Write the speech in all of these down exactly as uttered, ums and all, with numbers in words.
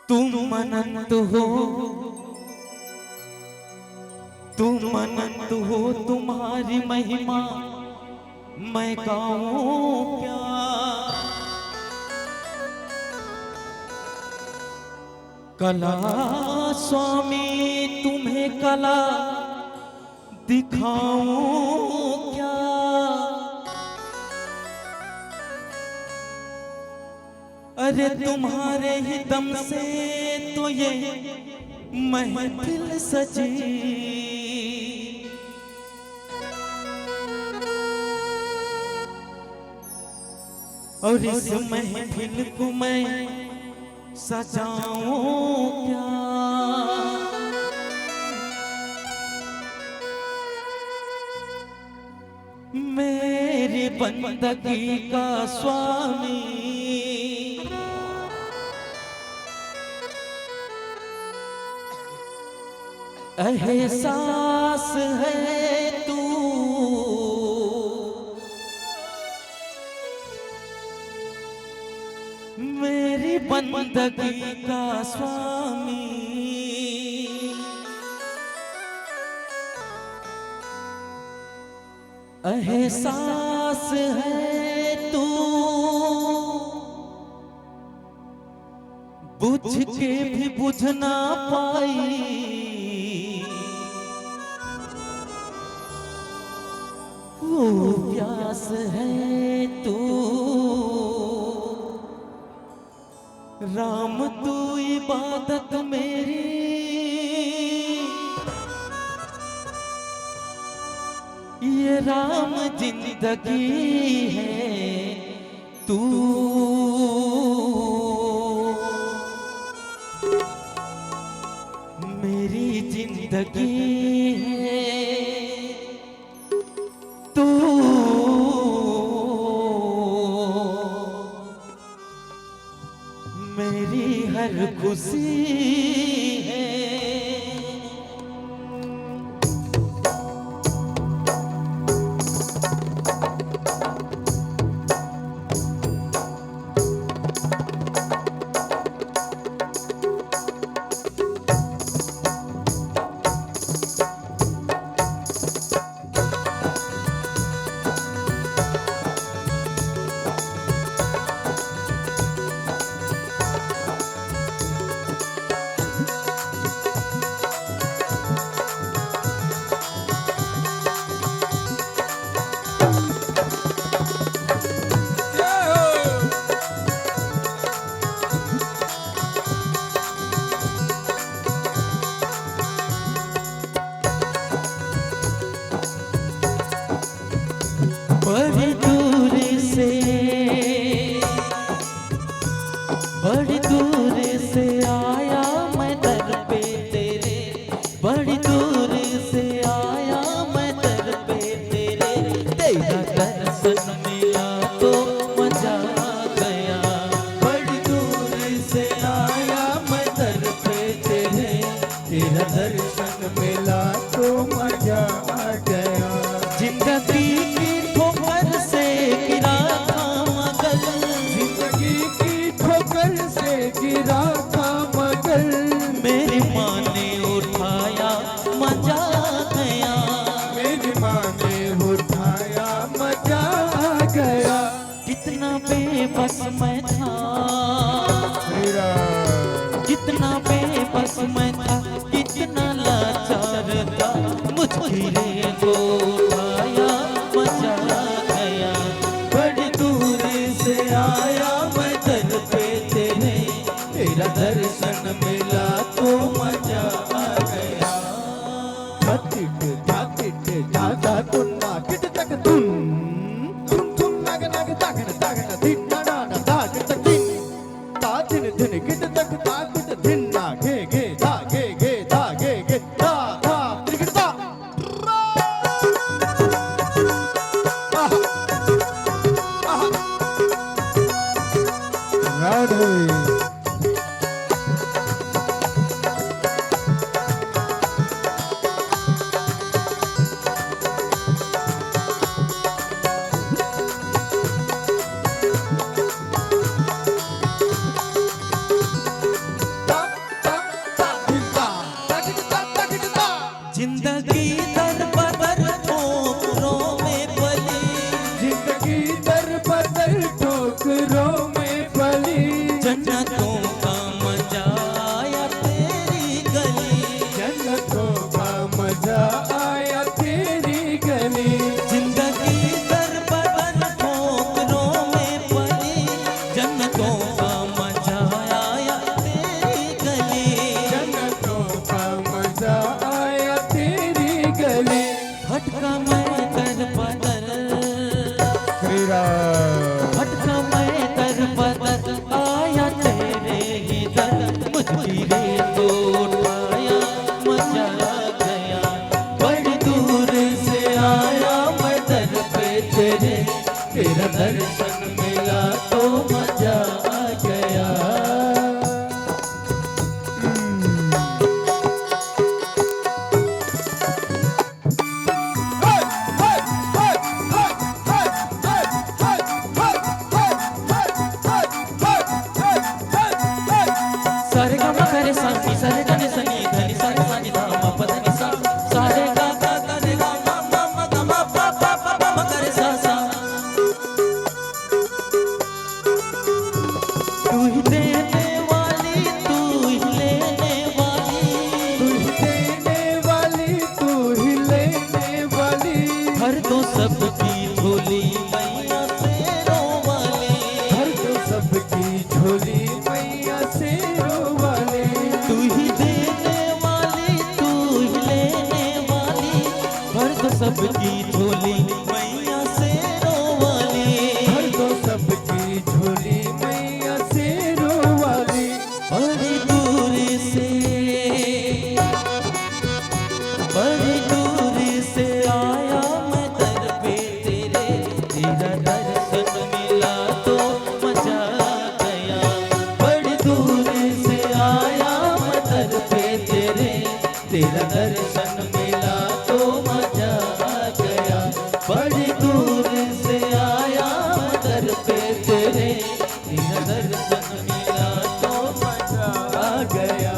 तुम अनंत हो, तुम अनंत हो, तुम्हारी महिमा मैं गाऊं क्या? कला स्वामी, तुम्हें कला दिखाऊं क्या? अरे, तुम्हारे ही दम से तो ये महफिल सजी, और इस महफिल को मैं सजाऊं क्या? मेरी बंदगी का स्वामी, एहसास है तू, मेरी बंदगी का स्वामी। एहसास है तू, बुझ के भी बुझ ना पाई वो प्यास है तू। राम तू इबादत मेरी, राम जिंदगी है तू, मेरी जिंदगी है तू, मेरी हर खुशी है। बड़ी दूर से, बड़ी दूर से आया मैं दर पे तेरे, बड़ी दूर से आया मैं दर पे तेरे, तेरा दर्शन मिला तो मजा आ गया। बड़ी दूर से आया मैं दर पे तेरे, तेरा दर्शन मिला तो मजा आ गया। जिंदगी की ठोकर से गिरा था मगर, जिंदगी की ठोकर से गिरा था मगर, मेरी माँ ने उठाया, मजा आ गया। मेरी माँ ने उठाया, मजा आ गया। कितना बेबस मैं था, मेरा कितना बेबस मैं था, कितना लाचार था, मुझकी रे को उठाया, मजा आ गया। बड़ी दूर से आया मैं दर पे तेरे, तेरा दर्शन मिला तो मजा आ गया। धातिट धातिट धाधा तुन्ना किट तक तुन, तुन तुन नग नग तागन तागन दिन नडान तागन तक दिन, ता दिन दिन किट तक तागन दिन ना घे घे धा घे घे धा घे घे धा धा त्रिकिट धा। आहा, आहा। राधे। जिंदगी दर बदर ठोकरों में पली। जिंदगी दर बदर ठोकरों में पली। जन्नतों का मजा आया तेरी गली। जन्नतों का मजा आया तेरी गली। जिंदगी दर बदर ठोकरों में पली। जन्नतों का मजा आया तेरी गली। जन्नतों का मजा आया तेरी गली। भटका मैं दर बदर। श्री राम। भटका मैं दर बदर, आया तेरे ही दर, मुझकी रे को उठाया, मजा आ गया। बड़ी दूर से आया मैं दर पे तेरे, तेरा दर्शन मिला तो मजा आ गया। सारे गा मा गा रे सा नी, सारे गा रे सा नी, धा नी सा रे सा नी, धा मा पा धा नी सा। सारे गा गा गा रे गा मा मा मा गा मा पा पा पा पा मा गा रे सा सा। तू ही देने वाली, तू ही लेने वाली। तू ही देने वाली, तू ही लेने वाली। भर दो सबकी झोली मैया शेरों वाली। भर दो सबकी झोली मैया शेरों वाली। तू ही देने वाली, तू ही लेने वाली। भर दो सबकी झोली तेरा दर्शन मिला तो मजा आ गया, बड़ी दूर से आया मैं दर पे तेरे। तेरा दर्शन मिला तो मजा आ गया।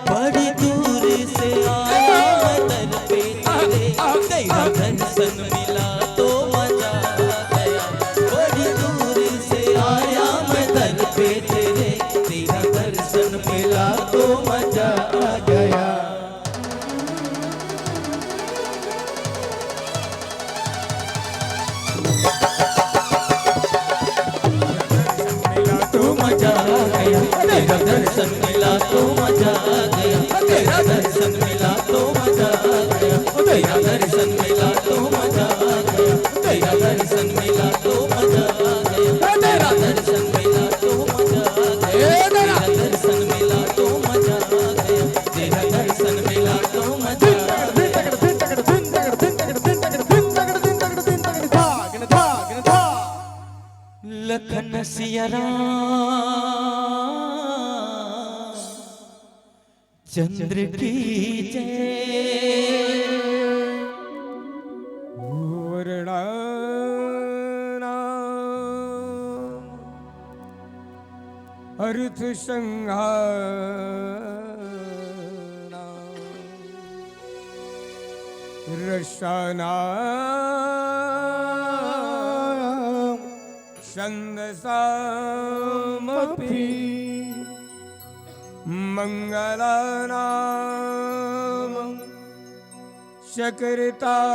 बड़ी दूर से आया मैं दर पे तेरे, तेरा दर्शन मिला तो मजा आ गया। बड़ी दूर से आया मैं दर पे तेरे, तेरा दर्शन मिला तो मजा आ गया। तो मजा आ गया, तेरा दर्शन मिला तो मजा आ गया, तेरा दर्शन मिला तो मजा आ गया, तेरा दर्शन मिला तो मजा आ गया, तेरा दर्शन मिला तो मजा आ गया, तेरा दर्शन मिला तो मजा आ गया, तेरा दर्शन मिला तो मजा आ गया, तेरा दर्शन मिला तो मजा आ गया। लखन सिया राम चंद्र की जय। पूर्णानाम अर्थ संहार रसानां छन्दसामपि मङ्गलानां च कर्तारो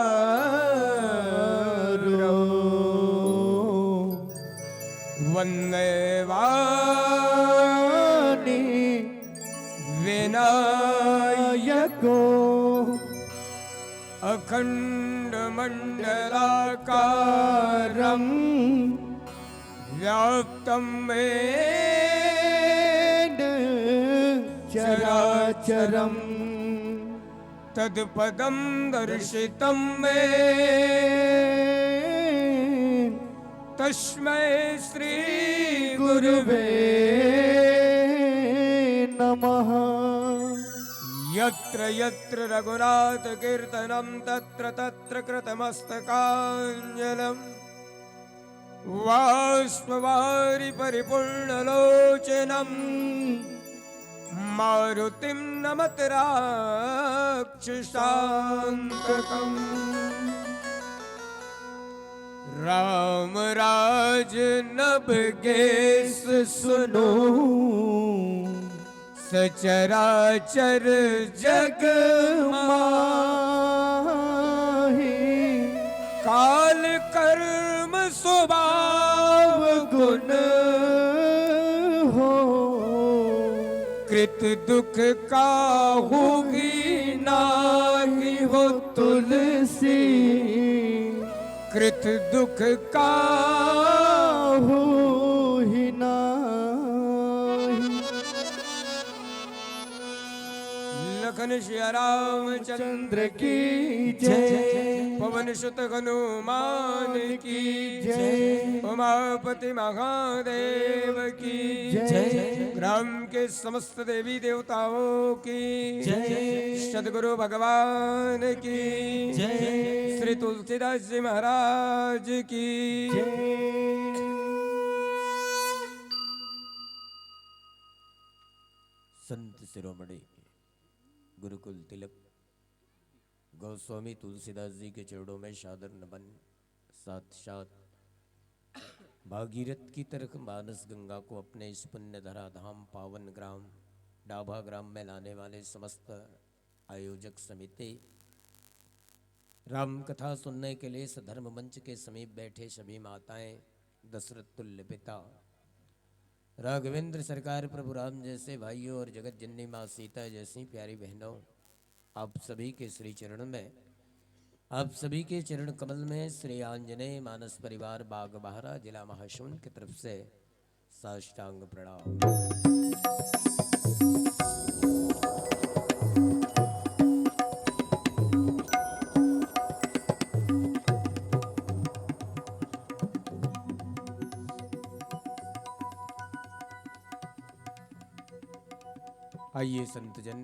वन्दे वाणी विनायको। अखण्डमण्डलाकारं व्याप्तं येन चराचरम्। तत्पदं दर्शितं मे तस्मै श्री गुरुवे नमः। यत्र यत्र रघुनाथ कीर्तनं तत्र तत्र कृतमस्तकाञ्जलिम्। बाष्पवारि परिपूर्णलोचनं मारुतिं नमत राक्षसान्तकम्। राम राज नभ गेस सुनो सचराचर जग माही। काल कर्म स्वभाव गुण हो। कृत दुख काहू ही नाही हो तुलसी। कृत दुख काहू ही नाही। लखन सिया रामचंद्र की जय। पवन सुत हनुमान की जय। उमापति महादेव की जय। ग्राम के समस्त देवी देवताओं की जय। सदगुरु भगवान की जय। श्री तुलसीदास जी महाराज की जय। संत शिरोमणि गुरुकुल तिलक गोस्वामी तुलसीदास जी के चरणों में सादर नमन। साथ साथ भागीरथ की तरह मानस गंगा को अपने इस पुण्य धरा धाम पावन ग्राम डाभा ग्राम में लाने वाले समस्त आयोजक समिति, राम कथा सुनने के लिए सधर्म मंच के समीप बैठे सभी माताएं, दशरथ तुल्य पिता, राघवेंद्र सरकार, प्रभु राम जैसे भाइयों और जगत जननी माँ सीता जैसी प्यारी बहनों, आप सभी के श्री चरण में, आप सभी के चरण कमल में श्री आंजनेय मानस परिवार बाग बहरा, जिला महासमुंद की तरफ से साष्टांग प्रणाम। आइए संतजन,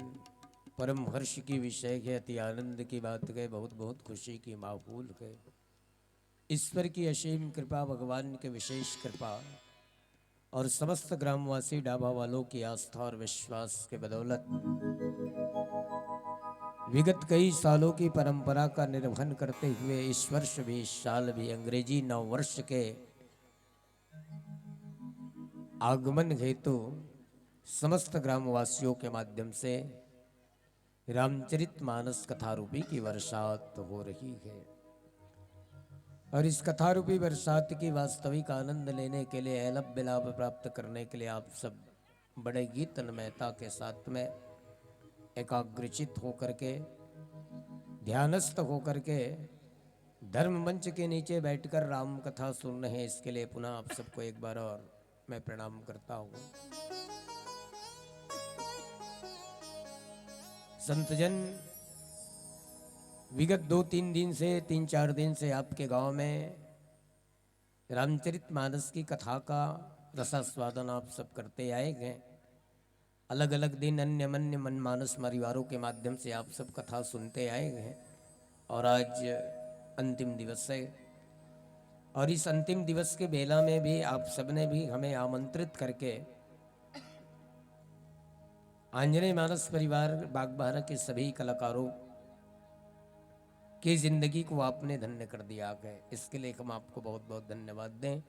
परम हर्ष की विषय है, अति आनंद की बात है, बहुत बहुत खुशी की माहौल है। ईश्वर की असीम कृपा, भगवान की विशेष कृपा और समस्त ग्रामवासी डाबा वालों की आस्था और विश्वास के बदौलत विगत कई सालों की परंपरा का निर्वहन करते हुए इस वर्ष भी, इस साल भी अंग्रेजी नव वर्ष के आगमन हेतु समस्त ग्रामवासियों के माध्यम से रामचरित मानस कथा रूपी की वर्षात हो रही है। और इस कथा रूपी वर्षात की वास्तविक आनंद लेने के लिए, अलभ विलाप प्राप्त करने के लिए आप सब बड़े ही तन्मयता के साथ में एकाग्रचित होकर के, ध्यानस्थ होकर के धर्म मंच के नीचे बैठकर राम कथा सुन रहे हैं। इसके लिए पुनः आप सबको एक बार और मैं प्रणाम करता हूँ। संतजन, विगत दो तीन दिन से, तीन चार दिन से आपके गांव में रामचरित मानस की कथा का रसास्वादन आप सब करते आए हैं। अलग-अलग दिन अन्य मन्य मन मानस परिवारों के माध्यम से आप सब कथा सुनते आए हैं और आज अंतिम दिवस है। और इस अंतिम दिवस के बेला में भी आप सबने भी हमें आमंत्रित करके आंजनेय मानस परिवार बागबहरा के सभी कलाकारों की जिंदगी को आपने धन्य कर दिया है। इसके लिए हम आपको बहुत बहुत धन्यवाद दें।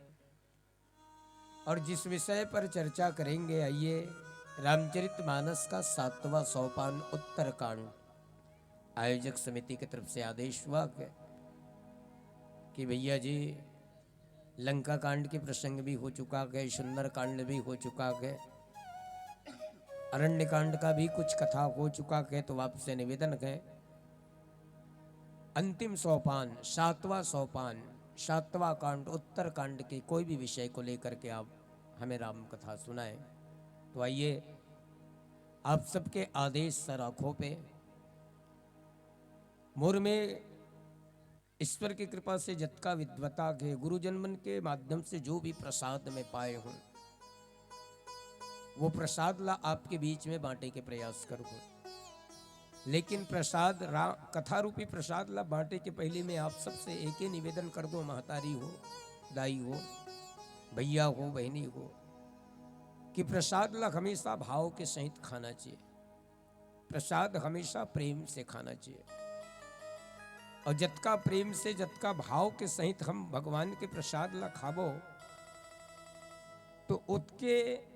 और जिस विषय पर चर्चा करेंगे, आइए, रामचरित मानस का सातवां सोपान उत्तरकांड। आयोजक समिति की तरफ से आदेश हुआ कि, कि भैया जी, लंका कांड के प्रसंग भी हो चुका है, सुंदर कांड भी हो चुका है, अरण्य कांड का भी कुछ कथा हो चुका है, तो आपसे निवेदन है, अंतिम सोपान, सातवां सोपान, सातवां कांड, उत्तर कांड के कोई भी विषय को लेकर के आप हमें राम कथा सुनाएं। तो आइए, आप सबके आदेश सर आंखों पे। मोर में ईश्वर की कृपा से जतका विद्वता के गुरुजन मन के माध्यम से जो भी प्रसाद मैं पाए हूँ, वो प्रसाद ला आपके बीच में बांटे के प्रयास करूँ। लेकिन प्रसाद रा-, कथा रूपी प्रसाद ला बांटे के पहले मैं आप सबसे एक ही निवेदन कर दूं, महतारी हो, दाई हो, भैया हो, बहनी हो, कि प्रसाद ला हमेशा भाव के सहित खाना चाहिए। प्रसाद हमेशा प्रेम से खाना चाहिए। और जतका प्रेम से, जतका भाव के सहित हम भगवान के प्रसाद ला खाबो, तो ओतके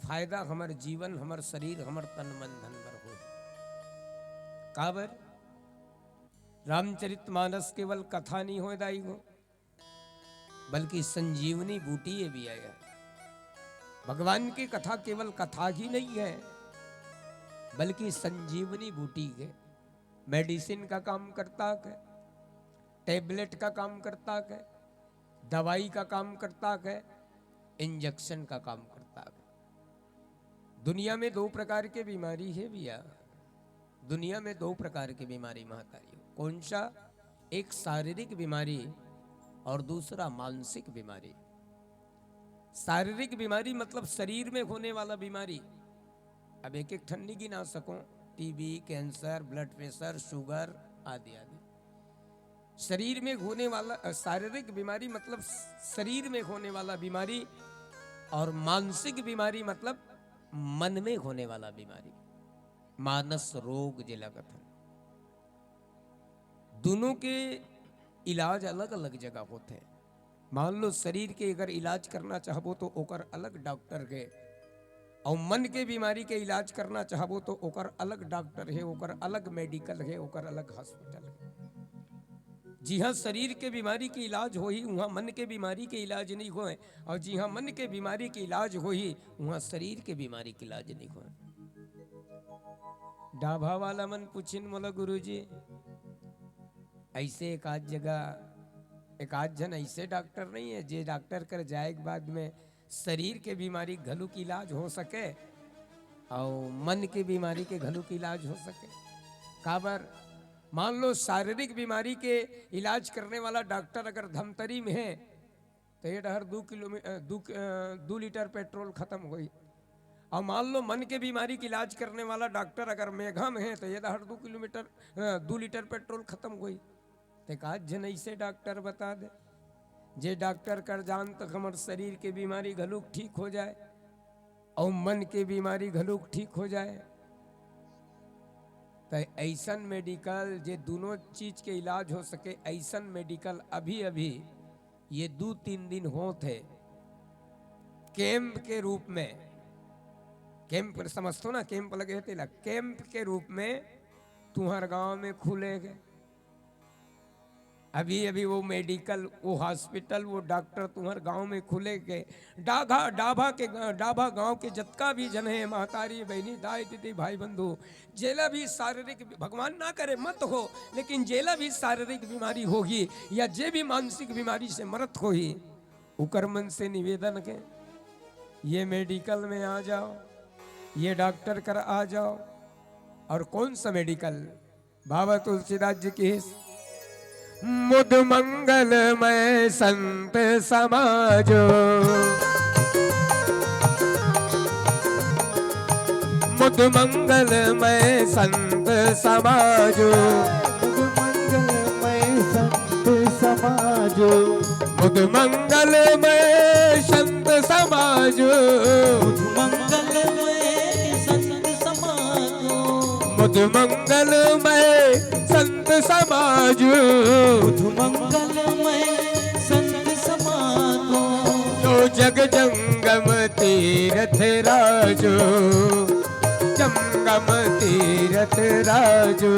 फायदा हमर जीवन, हमर शरीर, हमर तन मन धन बर होही। काबर? रामचरित मानस केवल कथा नहीं होय दाई हो, बल्कि संजीवनी बूटी ये भी है। भगवान की कथा केवल कथा ही नहीं है, बल्कि संजीवनी बूटी है। मेडिसिन का काम करता है, टैबलेट का काम करता है, दवाई का काम करता है, इंजेक्शन का काम करता है। दुनिया में दो प्रकार के बीमारी है भैया, दुनिया में दो प्रकार की बीमारी महतारी हो। कौन सा? एक शारीरिक बीमारी और दूसरा मानसिक बीमारी। शारीरिक बीमारी मतलब शरीर में होने वाला बीमारी। अब एक एक ठन नहीं गिना सको, TB, cancer, blood pressure, sugar आदि आदि। शरीर में होने वाला, अ, शारीरिक बीमारी मतलब स-, शरीर में होने वाला बीमारी, और मानसिक बीमारी मतलब मन में होने वाला बीमारी, मानस रोग जेला कथन। दोनों के इलाज अलग-अलग जगह होथे। मान लो, शरीर के अगर इलाज करना चाहबो, तो ओकर अलग डॉक्टर हे, अउ मन के बीमारी के इलाज करना चाहबो, तो ओकर अलग डॉक्टर हे, ओकर अलग मेडिकल हे, ओकर अलग हॉस्पिटल हे। जिहां शरीर के बीमारी के इलाज होही, उहां मन के बीमारी के इलाज नइ होय, अउ जिहां मन के बीमारी के इलाज होही, उहां शरीर के बीमारी के इलाज नइ होय। डाभा वाला मन पूछिन मोला, "गुरुजी, अइसे एक आध जगह, एक आध झन अइसे डॉक्टर नइ हे, जे डॉक्टर कर जाए के बाद में शरीर के बीमारी घलो के इलाज हो सके, अउ मन के बीमारी के घलो के इलाज हो सके?" काबर, मान लो, शारीरिक बीमारी के इलाज करने वाला डॉक्टर अगर धमतरी में हे, तो ये डहर दू किलोमी-, अ, दू, अ, दू लीटर पेट्रोल खत्म होई। अउ मान लो, मन के बीमारी के इलाज करने वाला डॉक्टर अगर मेघा में हे, तो ये डहर दू किलोमीटर, अ, दू लीटर पेट्रोल खत्म होई। ते का झन अइसे डॉक्टर बता दे, जे डॉक्टर कर जान तक हमर शरीर के बीमारी घलोक ठीक हो जाए अउ मन के बीमारी घलोक ठीक हो जाए। त अइसन मेडिकल, जे दोनों चीज के इलाज हो सके, अइसन मेडिकल अभी अभी ये दू तीन दिन होत हे, कैंप के रूप में। कैंप समझथो ना, कैंप लगे हे तेला, कैंप के रूप में तुहर गांव में खुले गे। अभी अभी वो मेडिकल, वो हॉस्पिटल, वो डॉक्टर तुहर गांव में खुले गे। डाभा, डाभा के, डाभा गांव के जतका भी जन हे, महतारी, बहिनी, दाई, दीदी, भाई, बंधु, जेला भी शारीरिक, भगवान ना करे, मत हो, लेकिन जेला भी शारीरिक बीमारी होही या जे भी मानसिक बीमारी से मरत होही, उकर मन से निवेदन के, ये मेडिकल में आ जाओ, ये डॉक्टर कर आ जाओ। और कौन सा मेडिकल? बाबा तुलसीदास जी की, मुद मंगलमय संत समाजो, मुद मंगलमय संत समाजो, मुद मंगलमय संत समाजो, मुद मंगलमय संत समाजो, मुद मंगलमय संत समाजो, मुद मंगलमय संत समाजो, मुद मंगलमय संत समाजो, जो जग जंगम तीरथ राजो, जंगम तीरथ राजो।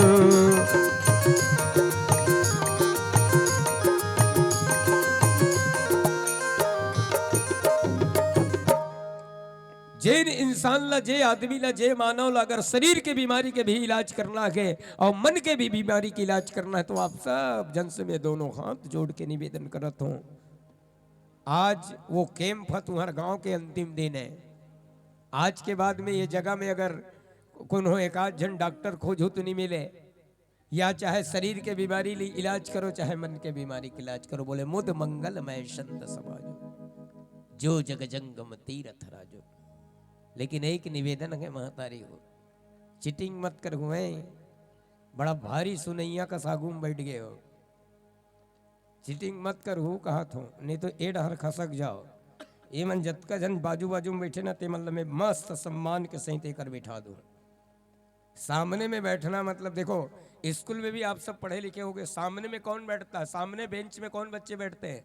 जेन इंसान ला, जे आदमी ला, जे मानव ला अगर शरीर के बीमारी के भी इलाज करना हे अउ मन के भी बीमारी के इलाज करना हे, तो आप सब जन से मैं दोनों हाथ जोड़ के निवेदन करत हूँ, आज वो कैंप ह तुहर गांव के अंतिम दिन हे। आज के बाद में ये जगह में अगर कोनो एक आध झन डॉक्टर खोजो तो नहीं मिले, या चाहे शरीर के बीमारी ले इलाज करो, चाहे मन के बीमारी के इलाज करो, बोले, मुद मंगलमय संत समाजो, जो जग जंगम तीरथ राजो। लेकिन एक निवेदन हे महतारी हो, चीटिंग मत कर हुए, बड़ा भारी सुनैया कस आगू में बैठ गए हो। चीटिंग मत कर हू कहत हो, नहीं तो ए डहर खसक जाओ। ये मन जतका झन बाजू बाजू में बैठे ना, ते मन ल मैं मस्त सम्मान के सहित एकर बैठा दूं। सामने में बैठना मतलब, देखो, स्कूल में भी आप सब पढ़े लिखे होगे, सामने में कौन बैठता है? सामने बेंच में कौन बच्चे बैठते हैं?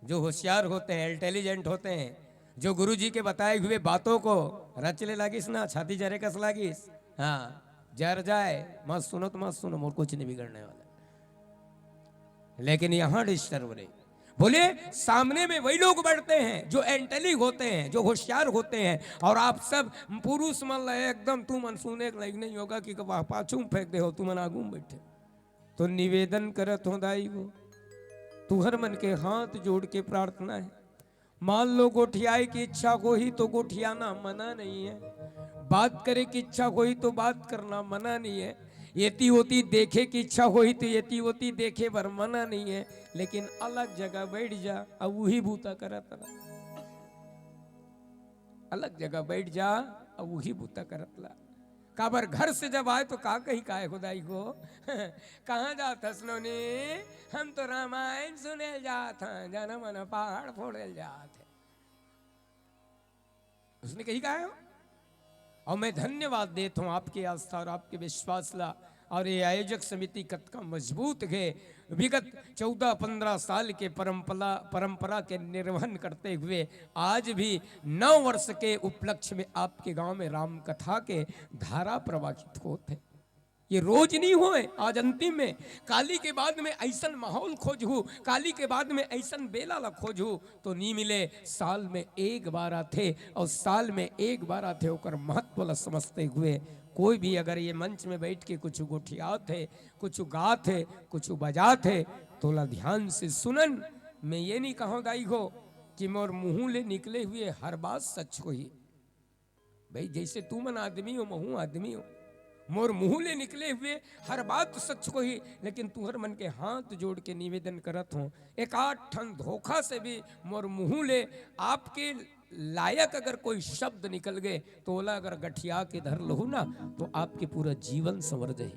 जो होशियार होते हैं, इंटेलिजेंट होते हैं, जो गुरुजी के बताए हुए बातों को रच ले लागिस ना, छाती जरे कस लागिस, हाँ, जर जाए, मत सुनो तो मत सुनो, मोर कुछ नहीं बिगड़ने वाला। लेकिन यहाँ डिस्टर्ब नहीं। बोले, सामने में वही लोग बैठते हैं जो इंटेली होते हैं, जो होशियार होते हैं, और आप सब पुरुष मन ला एकदम तुमन सुने के लायक नहीं होगा कि वह पाछू में फेंक दे हो, तुमन आगू में बैठे। तो निवेदन करत हो दाई हो, तुहर मन के हाथ जोड़ के प्रार्थना है। मान लो गोठियाए की इच्छा होही तो गोठियाना मना नहीं है, बात करे की इच्छा होही तो बात करना मना नहीं है, एती ओती देखे की इच्छा होही तो एती ओती देखे बर मना नहीं है, लेकिन अलग जगह बैठ जा, अब वही बूता करत रह। अलग जगह बैठ जा, अब वही बूता करत ला। काबर घर से जब आए तो का कही, काय हो दाई हो? कहाँ जात हस नोनी? हम तो रामायण सुने जात हन, जाना मन पहाड़ फोड़े जात है। उसने कही, काय हो? और मैं धन्यवाद देत हूँ आपके आस्था और आपके विश्वास ला, और ये आयोजक समिति कतका मजबूत हे। विगत चौदह पन्द्रह साल के परंपरा, परंपरा के निर्वहन करते हुए आज भी नव वर्ष के उपलक्ष्य में आपके गांव में राम कथा के धारा प्रवाहित होत हे। ये रोज नहीं होय। आज अंतिम में काली के बाद में अइसन माहौल खोजहू, काली के बाद में अइसन बेला ला खोजहू, तो नहीं मिले। साल में एक बार आथे, और साल में एक बार आथे, ओकर महत्व ला समझते हुए कोई भी अगर ये मंच में बैठ के कुछ गोठियात हे, कुछ गात हे, कुछ बजात हे, तो ओला ध्यान से सुनन। मैं ये नहीं कहूँ दाई हो कि मोर मुंह ले निकले हुए हर बात सच होही। भाई, जैसे तुमन आदमी हो, महूं आदमी हो, मोर मुंह ले निकले हुए हर बात तो सच होही, लेकिन तुहर मन के हाथ जोड़ के निवेदन करत हों, एक आध ठन धोखा से भी मोर मुंह ले आपके लायक अगर कोई शब्द निकल गए, तो ओला अगर गठिया के धर लहू ना, तो आपके पूरा जीवन संवर जाही।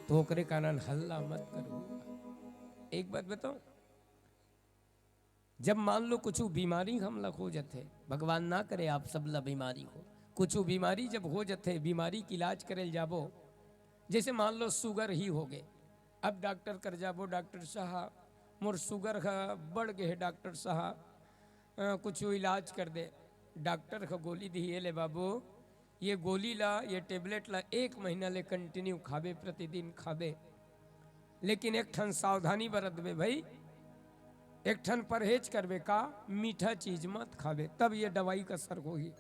तो ओकरे कारण हल्ला मत करू। एक बात बताऊं, जब मान लो कुछ बीमारी हमला हो जथे, भगवान ना करे आप सब ला बीमारी हो, कुछ बीमारी जब हो जथे, बीमारी के इलाज करे जाबो, जैसे मान लो शुगर ही हो गए, अब डॉक्टर कर जाबो, "डॉक्टर साहब, मोर शुगर ह बढ़ गए है, डॉक्टर साहब, अ, कुछ इलाज कर दे।" डॉक्टर ह गोली दी, "ये ले बाबू, ये गोली ला, ये टेबलेट ला एक महीना ले कंटिन्यू खाबे, प्रतिदिन खाबे, लेकिन एक ठन सावधानी बरतबे भाई, एक ठन परहेज करबे का, मीठा चीज मत खाबे, तब ये दवाई का असर होही।"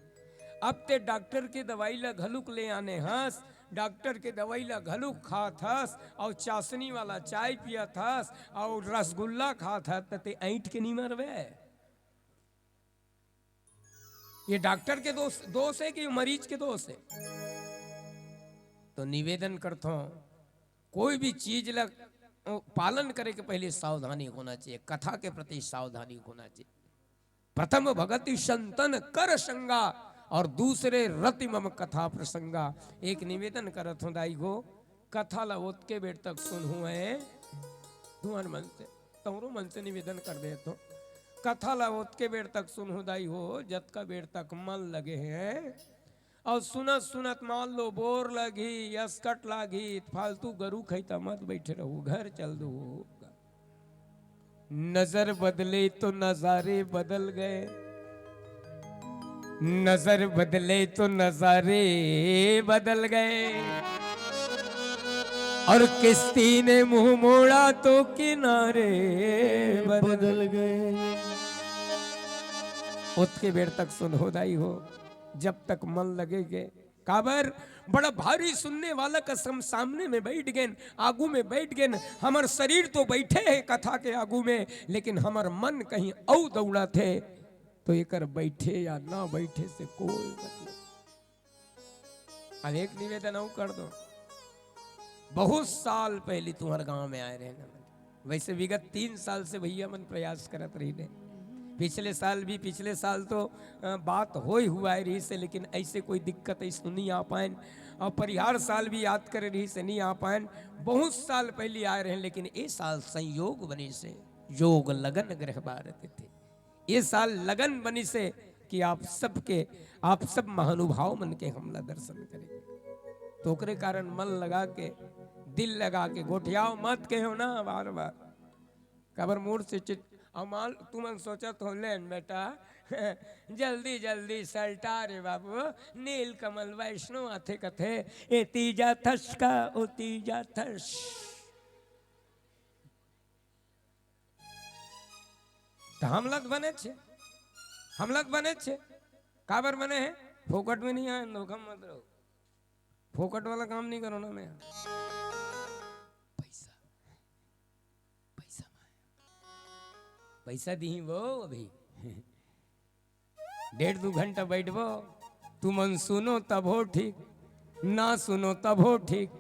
अब ते डॉक्टर के दवाई ला घलुक ले आने हस, डॉक्टर के दवाई ला घलुक खात हस, और चाशनी वाला चाय पियत हस, और रसगुल्ला खात हस, त ते ऐंठ के नहीं मरबे। ये डॉक्टर के दोष, दोष है कि मरीज के दोष है? तो निवेदन करता हूं, कोई भी चीज ला पालन करे के पहले सावधानी होना चाहिए, कथा के प्रति सावधानी होना चाहिए। "प्रथम भगति संतन कर संगा, और दूसरे रति मम कथा प्रसंगा।" एक निवेदन करत हूं दाई हो, कथा ला ओतके बेर तक सुनहू है, तुहर मन से, तोहरो मन से निवेदन कर देत हूं, कथा ला ओतके बेर तक सुनहू दाई हो, जतका बेर तक मन लगे है। और सुनत सुनत मान लो बोर लगही, असकट लागही, फालतू गरू खैता मत बैठे रहू, घर चल दू। नजर बदले तो नजारे बदल गए, नजर बदले तो नजारे बदल गए, और किश्ती ने मुंह मोड़ा तो किनारे बदल गए। ओतके बेर तक सुनहू दाई हो, जब तक मन लगेगे। काबर? बड़ा भारी सुनने वाला कसम, सामने में बैठ गेन, आगू में बैठ गेन, हमर शरीर तो बैठे है कथा के आगू में, लेकिन हमर मन कहीं अउ दौड़त हे, तो एकर बैठे या ना बैठे से कोई मतलब। अब एक निवेदन अउ कर दो, बहुत साल पहले तुम्हारे गांव में आए रहे ना, वैसे विगत तीन साल से भैया मन प्रयास करत रही ने। पिछले साल भी, पिछले साल तो, अ, बात होय हुआ है रही से, लेकिन ऐसे कोई दिक्कत ऐसे नहीं आ पाएन। और परिहार साल भी याद करे रही से नहीं आ पाएन। बहुत साल पहले आए रहे, लेकिन ए साल संयोग बने से योग लगन ग्रह बारत थे। ए साल लगन बनी से कि आप सबके, आप सब महानुभाव मन के हमला दर्शन करेंगे। तो ओकरे कारण मन लगा के, दिल लगा के गोठियाओ मत कहो ना बार बार। काबर मोर से चित, अमाल तुमन सोचत हो, "लेन बेटा, जल्दी जल्दी सलटा रे बाबू, नील कमल वैष्णो आथे कथे, ए तीजा थस का, ओ तीजा थस।" तो हमला तो बने छे, हमला तो बने छे, काबर बने है? फोकट में नहीं आए, धोखा मत रहो, फोकट वाला काम नहीं करो ना मैं। पैसा, पैसा मांगे। पैसा दीही वो अभी। डेढ़ दू घंटा बैठबो, तुमन सुनो तभो ठीक, ना सुनो तभो ठीक।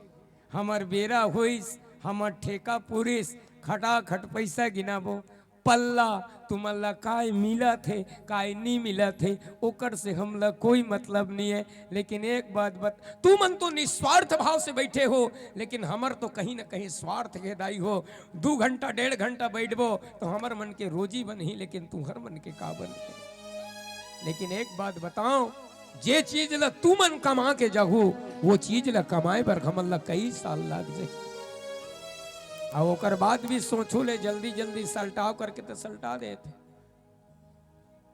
हमर बेरा होइस, हमर ठेका पुरिस, खटाखट पैसा गिनाबो। पल्ला तुमन ला काय मिलत हे, काय नी मिलत हे, ओकर से हमला कोई मतलब नी हे। लेकिन एक बात बत-, तुमन तो निस्वार्थ भाव से बैठे हो, लेकिन हमर तो कहीं ना कहीं स्वार्थ के दाई हो। दू घंटा, डेढ़ घंटा बैठबो तो हमर मन के रोजी बनही, लेकिन तुहर मन के का बनही? लेकिन एक बात बताओ, जे चीज ला तुमन कमा के जाहू, वो चीज ला कमाए बर हमन ला कई साल लाग जाही। अउ ओकर बाद भी सोचू ले, जल्दी जल्दी सलटाव करके तो सलटा देत।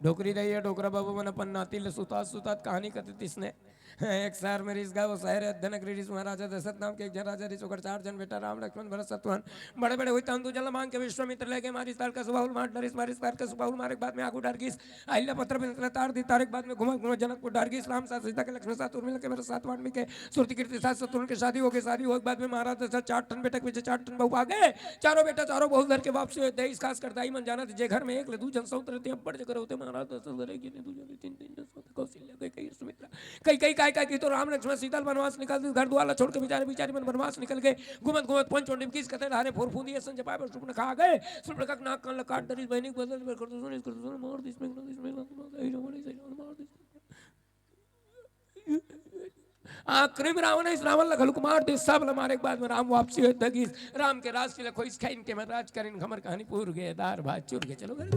डोकरी दाई या डोकरा बाबू मन अपन नाती ले सुतात सुतात कहानी कथे तिसने, एक शहर में रिस गा, वो शहर अध्ययन नगरी रिस। वहाँ राजा दशरथ नाम के एक जन राजा रिस, ओकर चार जन बेटा राम, लक्ष्मण, भरत, शत्रुघ्न। बड़े बड़े हुई तहन दू जन ला मांग के विश्वामित्र ले गए। मारिस ताल का सुबाहुल मार डरिस, मारिस ताल का सुबाहुल मारे के बाद में आगू डर गिस। अहिल्या पत्र में तार दी, तारे के बाद में घुमा घुमा जनकपुर डर गिस। राम साथ सीता के, लक्ष्मण साथ उर्मिला के, भरत साथ वाल्मीकि के, सुरति कीर्ति साथ शत्रुघ्न के शादी हो गई। शादी हो के बाद में महाराज दशरथ चार ठन बेटा के पीछे चार ठन बहू आ गए। चारों बेटा चारों बहू धर के वापसी हुई। देश खास कर दाई मन जानत, जे घर में एक ले दू जन सौत रहते हैं, बड़ जगह होते महाराज दशरथ धरे गिने दू जन, तीन तीन जन सौत, कौशल्या, कैकेयी, सुमित्रा। कैकेयी काय काय की तो राम लक्ष्मण सीता ल बनवास निकाल दी, घर दुआर ला छोड़ के बिचारे बिचारी मन बनवास निकल गए। घूमत घूमत पंच डिमकिस कथे धारे फोर फूंदी असन जपाए बर सुपनखा आ गए। सुपनखा के नाक कान ला काट डरिस, बहिनी के बदल बर कर दो, सुनिस कर दो, मार दिस, मेघनाथ दिस, मेघनाथ मार दिस, रावण दिस, रावण मार दिस। आखिरी में रावण है, इस रावण ला घलुक मार दिस, सब ला मारे के बाद में राम वापसी होए दगिस। राम के राज तिलक होइस, खैन के मन राज करिन, हमर कहानी पूर गे, दार भात चूर गे, चलो घर।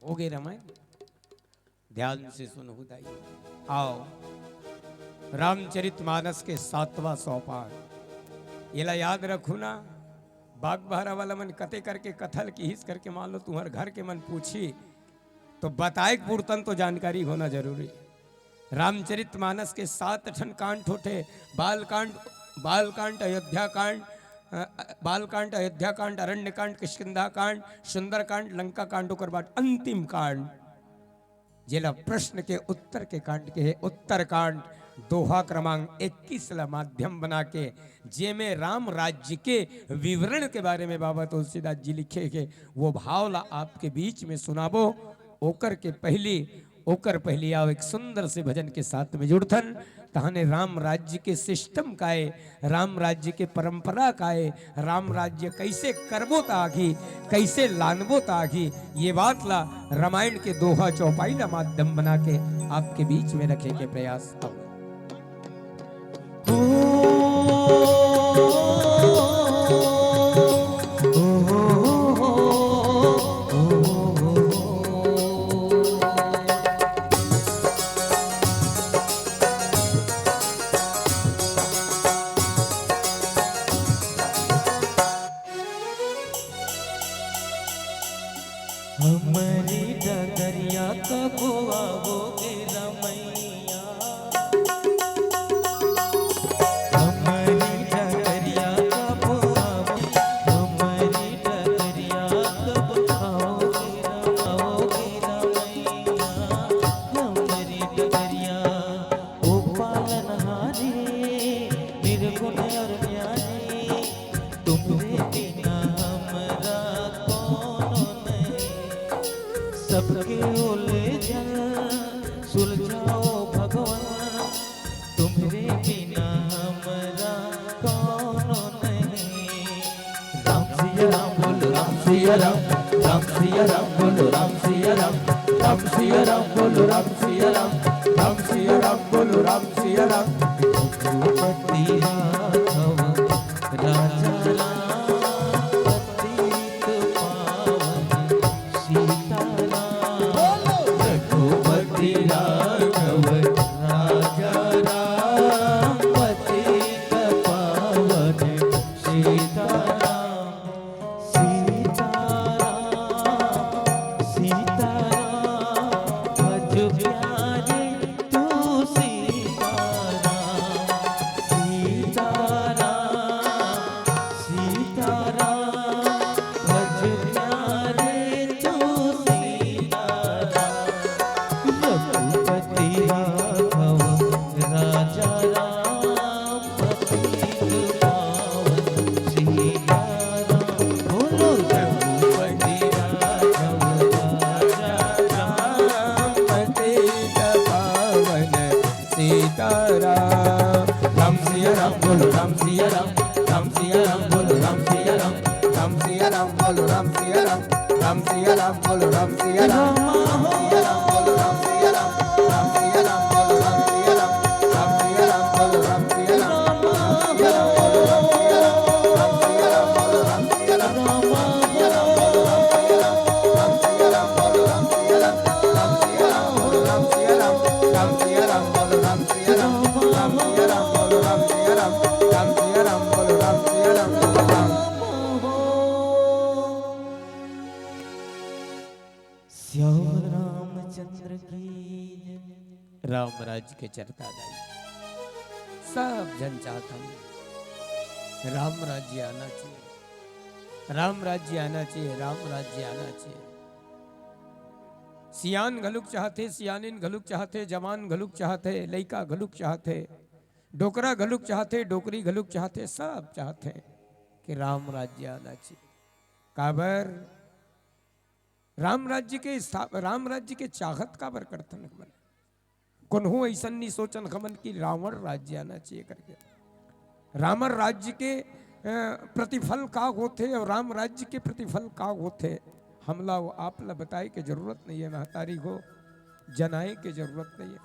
हो गए रामायण। ध्यान से सुनहु दाई। आओ, रामचरित मानस के सातवां सोपान। येला याद रखू ना, बाग बहरा वाला मन कते करके कथल किहिस करके मान लो तुम्हर घर के मन पूछी, तो बताए के पुरतन तो जानकारी होना जरूरी। रामचरित मानस के सात ठन कांड होथे, बाल कांड, बाल कांड, अयोध्या कांड, अ, बाल कांड, अयोध्या कांड, अरण्य कांड, किष्किंधा कांड, सुंदर कांड, लंका कांड, ओकर बाद अंतिम कांड, जेला प्रश्न के उत्तर के कांड के हे, उत्तर कांड, दोहा क्रमांक इक्कीस ला माध्यम बना के, जेमे राम राज्य के विवरण के बारे में बाबा तुलसीदास जी लिखे हे, वो भाव ला आपके बीच में सुनाबो। ओकर के पहली, ओकर पहली आओ एक सुंदर से भजन के साथ में जुड़थन। तहने राम राज्य के सिस्टम का ए, राम राज्य के परंपरा का ए, राम राज्य कैसे करबो त आगी, कैसे लानबो त आगी, ये बात ला रामायण के दोहा चौपाई ला माध्यम बना के आपके बीच में रखे के प्रयास हवे। हमरी डगरिया कबो आवोगे रमैया। हमरी डगरिया कबो आवोगे, हमरी डगरिया कबो आवोगे रम-, आवोगे रमैया। हमरी डगरिया ओ पालनहारी, निर्गुण और न्यारी, तुम्हरे बिना हमरा कोनो नहीं। सबके उलझन सुलझाओ भगवान, तुम्हरे बिना हमरा कोनो नहीं। राम सिया राम बोलो राम सिया राम, राम सिया राम बोलो राम सिया राम, राम सिया राम बोलो राम सिया राम, राम सिया राम बोलो राम सिया राम। रघुपति राघव राजा राम, पतित पावन सीता राम। रघुपति राघव राजा राम, पतित पावन सीता राम। सीता राम, सीता राम, भज प्यारे तू सीता राम। सीता राम, सीता राम, भज प्यारे तू सीता राम। रघुपति राघव राजा राम, पतित पावन सीता राम। बोलो रघुपति राघव राजा राम, पतित पावन सीता राम। राम सिया राम बोलो राम सिया राम, राम सिया राम बोलो राम सिया राम, राम सिया राम बोलो राम सिया राम, राम सिया राम बोलो राम सिया राम। राम राज्य के चर्चा गाई। सब झन चाहत हन, राम राज्य आना चाहिए, राम राज्य आना चाहिए, राम राज्य आना चाहिए। सियान घलुक चाहथे, सियानिन घलुक चाहथे, जवान घलुक चाहथे, लइका घलुक चाहथे, डोकरा घलुक चाहथे, डोकरी घलुक चाहथे, सब चाहथे कि राम राज्य आना चाहिए। काबर? राम राज्य के स्था-, राम राज्य के चाहत काबर करथन हमन? कोन्हो अइसन नहीं सोचन हमन कि रावण राज्य आना चाहिए करके। रावण राज्य के, अ, प्रतिफल का होथे अउ राम राज्य के प्रतिफल का होथे, हमला अउ आप ला बताए के जरूरत नहीं है महतारी हो, जनाए के जरूरत नहीं है,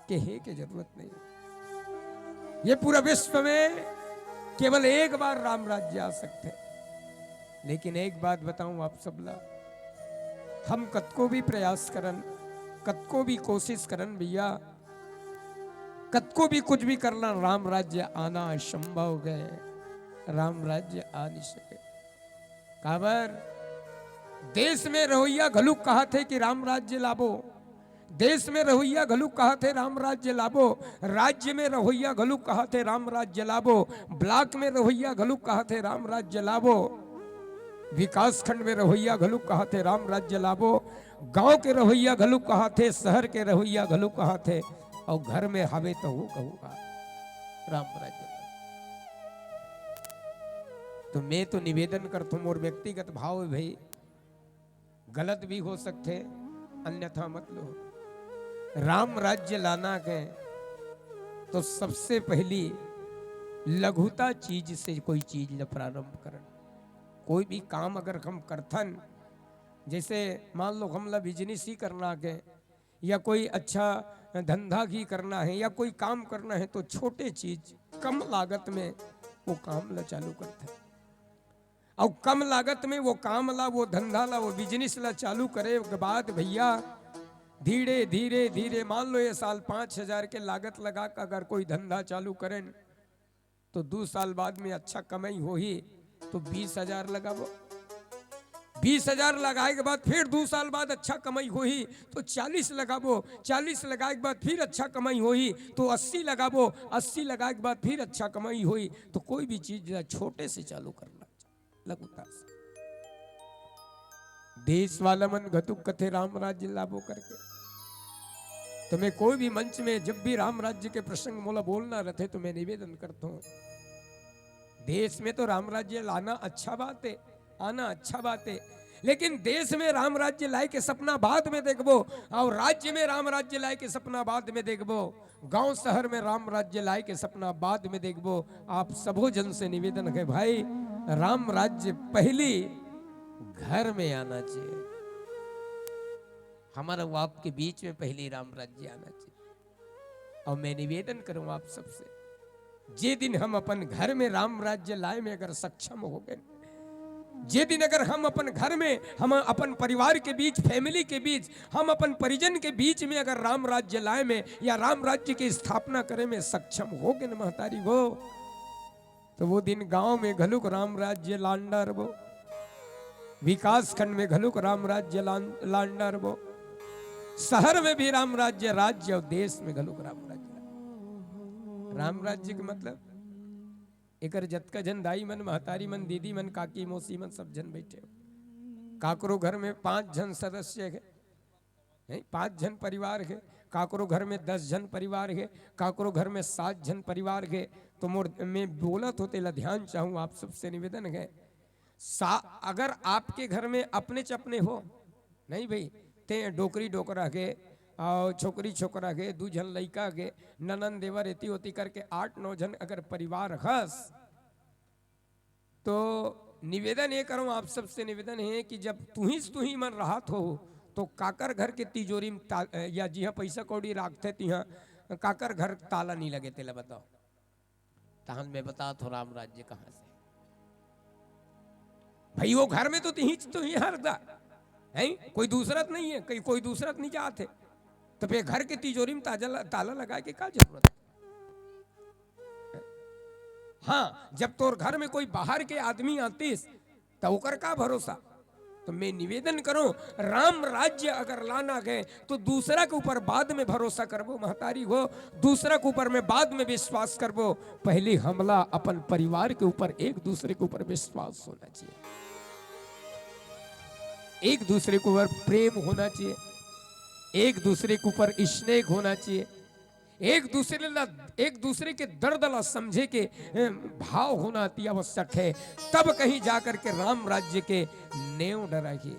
कहे के जरूरत नहीं है। ये पूरा विश्व में केवल एक बार राम राज्य आ सकथे। लेकिन एक बात बताऊं आप सबला, हम कतको भी प्रयास करन, कतको भी कोशिश करन भैया, कतको भी कुछ भी करना, राम राज्य आना असंभव है, राम राज्य आ नहीं सके। काबर? देश में रहोइया घलुक कहत हे कि राम राज्य लाबो, देश में रहोइया घलुक कहत हे राम राज्य लाबो, राज्य में रहोइया घलुक कहत हे राम राज्य लाबो, ब्लॉक में रहोइया घलुक कहत हे राम राज्य लाबो, विकास खंड में रहोइया घलुक कहत हे राम राज्य लाबो, गांव के रहोइया घलुक कहत हे, शहर के रहोइया घलुक कहत हे, अउ घर में हवे त वो कहूंगा राम राज्य लाबो। तो मैं तो निवेदन करथों, मोर व्यक्तिगत भाव हे भाई, गलत भी हो सकथे, अन्यथा मत लो। राम राज्य लाना के तो सबसे पहली लघुता चीज से कोई चीज ल प्रारंभ करन। कोई भी काम अगर हम करथन, जैसे मान लो हमला बिजनेस ही करना के, या कोई अच्छा धंधा ही करना है, या कोई काम करना है, तो छोटे चीज, कम लागत में वो काम ला चालू करथन। अउ कम लागत में वो काम ला, वो धंधा ला, वो बिजनेस ला चालू करे के बाद भैया, धीरे धीरे धीरे, मान लो ये साल पाँच हजार के लागत लगा के अगर कोई धंधा चालू करेन, तो दू साल बाद में अच्छा कमाई होही, तो बीस हजार लगाबो। बीस हजार लगाए के बाद फिर दू साल बाद अच्छा कमाई होही, तो चालीस लगाबो। चालीस लगाए के बाद फिर अच्छा कमाई होही, तो अस्सी लगाबो। अस्सी लगाए के बाद फिर अच्छा कमाई होही। तो कोई भी चीज ला छोटे से चालू करना, लघुता से। देश वाला मन घतुक कथे राम राज्य लाबो करके। तो मैं कोई भी मंच में जब भी राम राज्य के प्रसंग मोला बोलना रहथे, तो मैं निवेदन करता हूँ, देश में तो राम राज्य लाना अच्छा बात है, आना अच्छा बात है, लेकिन देश में राम राज्य लाए के सपना बाद में देखबो, अउ राज्य में राम राज्य लाए के सपना बाद में देखबो, गांव शहर में राम राज्य लाए के सपना बाद में देखबो। आप सबो जन से निवेदन है भाई, राम राज्य पहली घर में आना चाहिए, हमारा वो आपके बीच में पहली राम राज्य आना चाहिए। अउ मैं निवेदन करूं आप सबसे, जे दिन हम अपन घर में राम राज्य लाए में अगर सक्षम हो गए, जे दिन अगर हम अपन घर में, हम अपन परिवार के बीच, फैमिली के बीच, हम अपन परिजन के बीच में अगर राम राज्य लाए में या राम राज्य की स्थापना करे में सक्षम हो गए न महतारी हो, तो वो दिन गांव में घलुक राम राज्य लान डारबो, विकास खंड में घलुक राम राज्य लान, लान डारबो, शहर में भी राम राज्य, राज्य अउ देश में घलुक राम राज्य। राम राज्य के मतलब, एकर जतका झन दाई मन, महतारी मन, दीदी मन, काकी, मौसी मन, सब झन बैठे हो। काकरो घर में पांच झन सदस्य है, नहीं, पांच झन परिवार है, काकरो घर में दस झन परिवार है, काकरो घर में सात झन परिवार है, तो मोर, मैं बोलत हो तेला ध्यान चाहूं, आप सबसे निवेदन है, सा-, अगर आपके घर में अपने च अपने हो, नहीं भाई, ते डोकरी डोकरा के, अउ छोकरी छोकरा के, दू झन लइका के, ननन देवर एती ओती करके आठ नौ झन अगर परिवार हस, तो निवेदन ये करूं, आप सबसे निवेदन है कि जब तुही तुही मन राहत हो, तो काकर घर के तिजोरी में ता-, या जिहां पैसा कौड़ी राखथे, तिहां काकर घर ताला नहीं लगे, तेला बताओ। तहन मैं बतात हो राम राज्य कहां से। भाई, वो घर में तो तिही तुही हर दा, हैं? कोई दूसरा तो नहीं है, कहीं कोई दूसरा तो नहीं जात है। तो फिर घर के तिजोरी में ताजा ल-, ताला लगाए के का जरूरत है? हाँ, जब तोर घर में कोई बाहर के आदमी आतिस, त ओकर का भरोसा? तो मैं निवेदन करूं, राम राज्य अगर लाना है तो दूसरा के ऊपर बाद में भरोसा करबो महतारी हो, दूसरा के ऊपर मैं बाद में विश्वास करबो। पहली हमला अपन परिवार के ऊपर, एक दूसरे के ऊपर विश्वास होना चाहिए, एक दूसरे के ऊपर प्रेम होना चाहिए, एक दूसरे के ऊपर स्नेह होना चाहिए, एक दूसरे ला, एक दूसरे के दर्द ला समझे के, ए, भाव होना अति आवश्यक है। तब कहीं जाकर के राम राज्य के नेव डरही।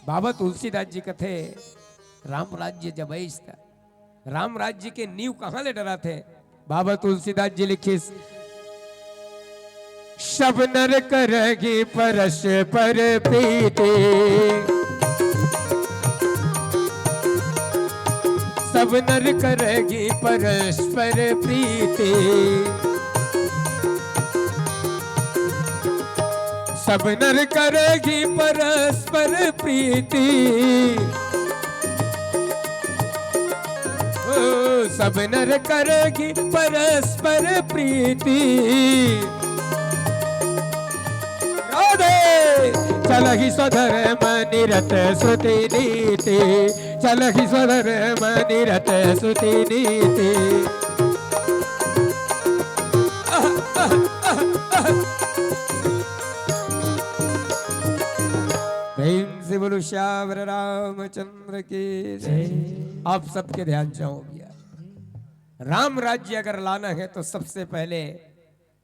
बाबा तुलसीदास जी कथे, राम राज्य जब आइस त राम राज्य के नींव कहाँ ले डरथे? बाबा तुलसीदास जी लिखिस, सब नर करही परस्पर प्रीति, सब नर करही परस्पर प्रीति, सब नर करही परस्पर प्रीति। ओ, सब नर करही परस्पर प्रीति। राधे। चलही स्वधर्म निरत श्रुति नीति, चलही स्वधर्म निरत श्रुति नीति। प्रेम से बोलो श्यावर रामचंद्र की जय। आप सबके ध्यान चाहूं भैया, राम राज्य अगर लाना है तो सबसे पहले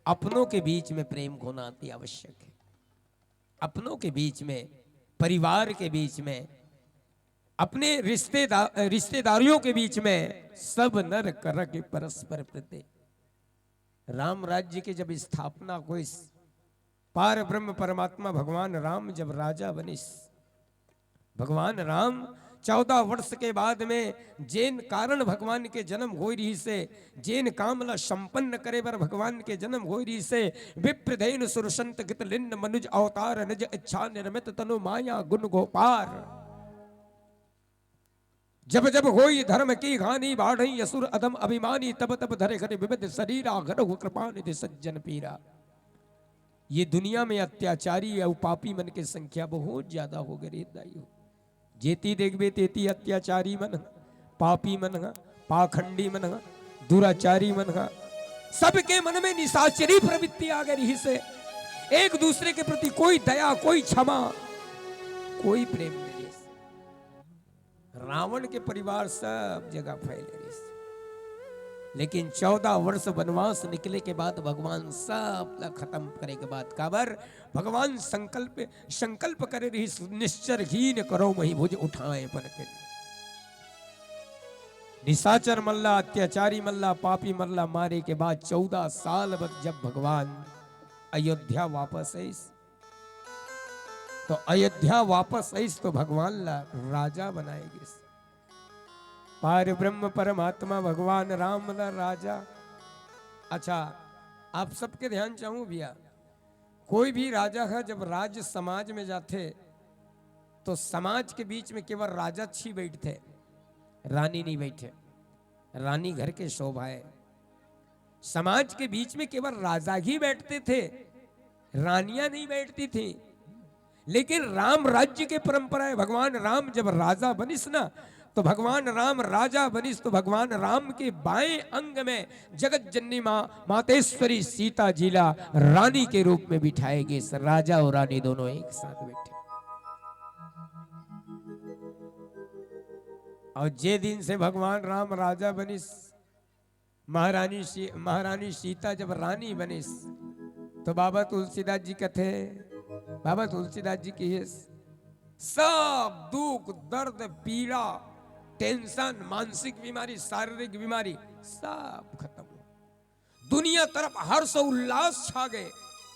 अपनों के बीच में प्रेम होना अति आवश्यक है। अपनों के बीच में, परिवार के बीच में, अपने रिश्तेदार, रिश्तेदारियों के बीच में सब नर करही परस्पर प्रीति। राम राज्य के जब स्थापना होइस, पार ब्रह्म परमात्मा भगवान राम जब राजा बनिस, भगवान राम चौदह वर्ष के बाद में जेन कारण भगवान के जन्म होय रहिस हे, जेन काम ला संपन्न करे बर भगवान के जन्म होय रहिस हे, विप्र धेनु सुर संत गीत लिन्न मनुज अवतार निज इच्छा निर्मित तनु माया गुण गोपार। जब जब होई धर्म की हानि बाढ़ई असुर अधम अभिमानी तब तब धरे घन विविध शरीरा घनहु कृपा निधि सज्जन पीरा। ये दुनिया में अत्याचारी अउ पापी मन के संख्या बहुत ज्यादा हो गए रे दाई हो। जेती देखबे तेती अत्याचारी मन ह, पापी मन ह, पाखंडी मन ह, दुराचारी मन ह, सबके मन में निशाचरी प्रवृत्ति आ गई रहिस हे। एक दूसरे के प्रति कोई दया, कोई क्षमा, कोई प्रेम नहीं रहिस। रावण के परिवार सब जगह फैले रहिस, लेकिन चौदह वर्ष वनवास निकले के बाद भगवान सब ला खत्म करे के बाद, काबर भगवान संकल्प, संकल्प करे रहिस, निश्चर हीन करो मही भुज उठाए पन के। निशाचर मन ला, अत्याचारी मन ला, पापी मन ला मारे के बाद चौदह साल बाद जब भगवान अयोध्या वापस आइस, तो अयोध्या वापस आइस तो भगवान ला राजा बनाए गिस। पार ब्रह्म परमात्मा भगवान राम ला राजा। अच्छा, आप सबके ध्यान चाहूं भैया, कोई भी राजा ह जब राज समाज में जाथे तो समाज के बीच में केवल राजा च ही बैठथे, रानी नहीं बैठे। रानी घर के शोभा है। समाज के बीच में केवल राजा ही बैठते थे, रानियां नहीं बैठती थी। लेकिन राम राज्य के परंपरा है, भगवान राम जब राजा बनिस ना, तो भगवान राम राजा बनिस तो भगवान राम के बाएं अंग में जगत जननी माँ मातेश्वरी सीता जी ला रानी के रूप में बिठाए गिस। राजा और रानी दोनों एक साथ बैठे। और जे दिन से भगवान राम राजा बनिस, महारानी सी-, महारानी सीता जब रानी बनिस, तो बाबा तुलसीदास जी कथे, बाबा तुलसीदास जी कहिस, सब दुख, दर्द, पीड़ा, टेंशन, मानसिक बीमारी, शारीरिक बीमारी, सब खत्म हो। दुनिया तरफ हर्ष उल्लास छा गए।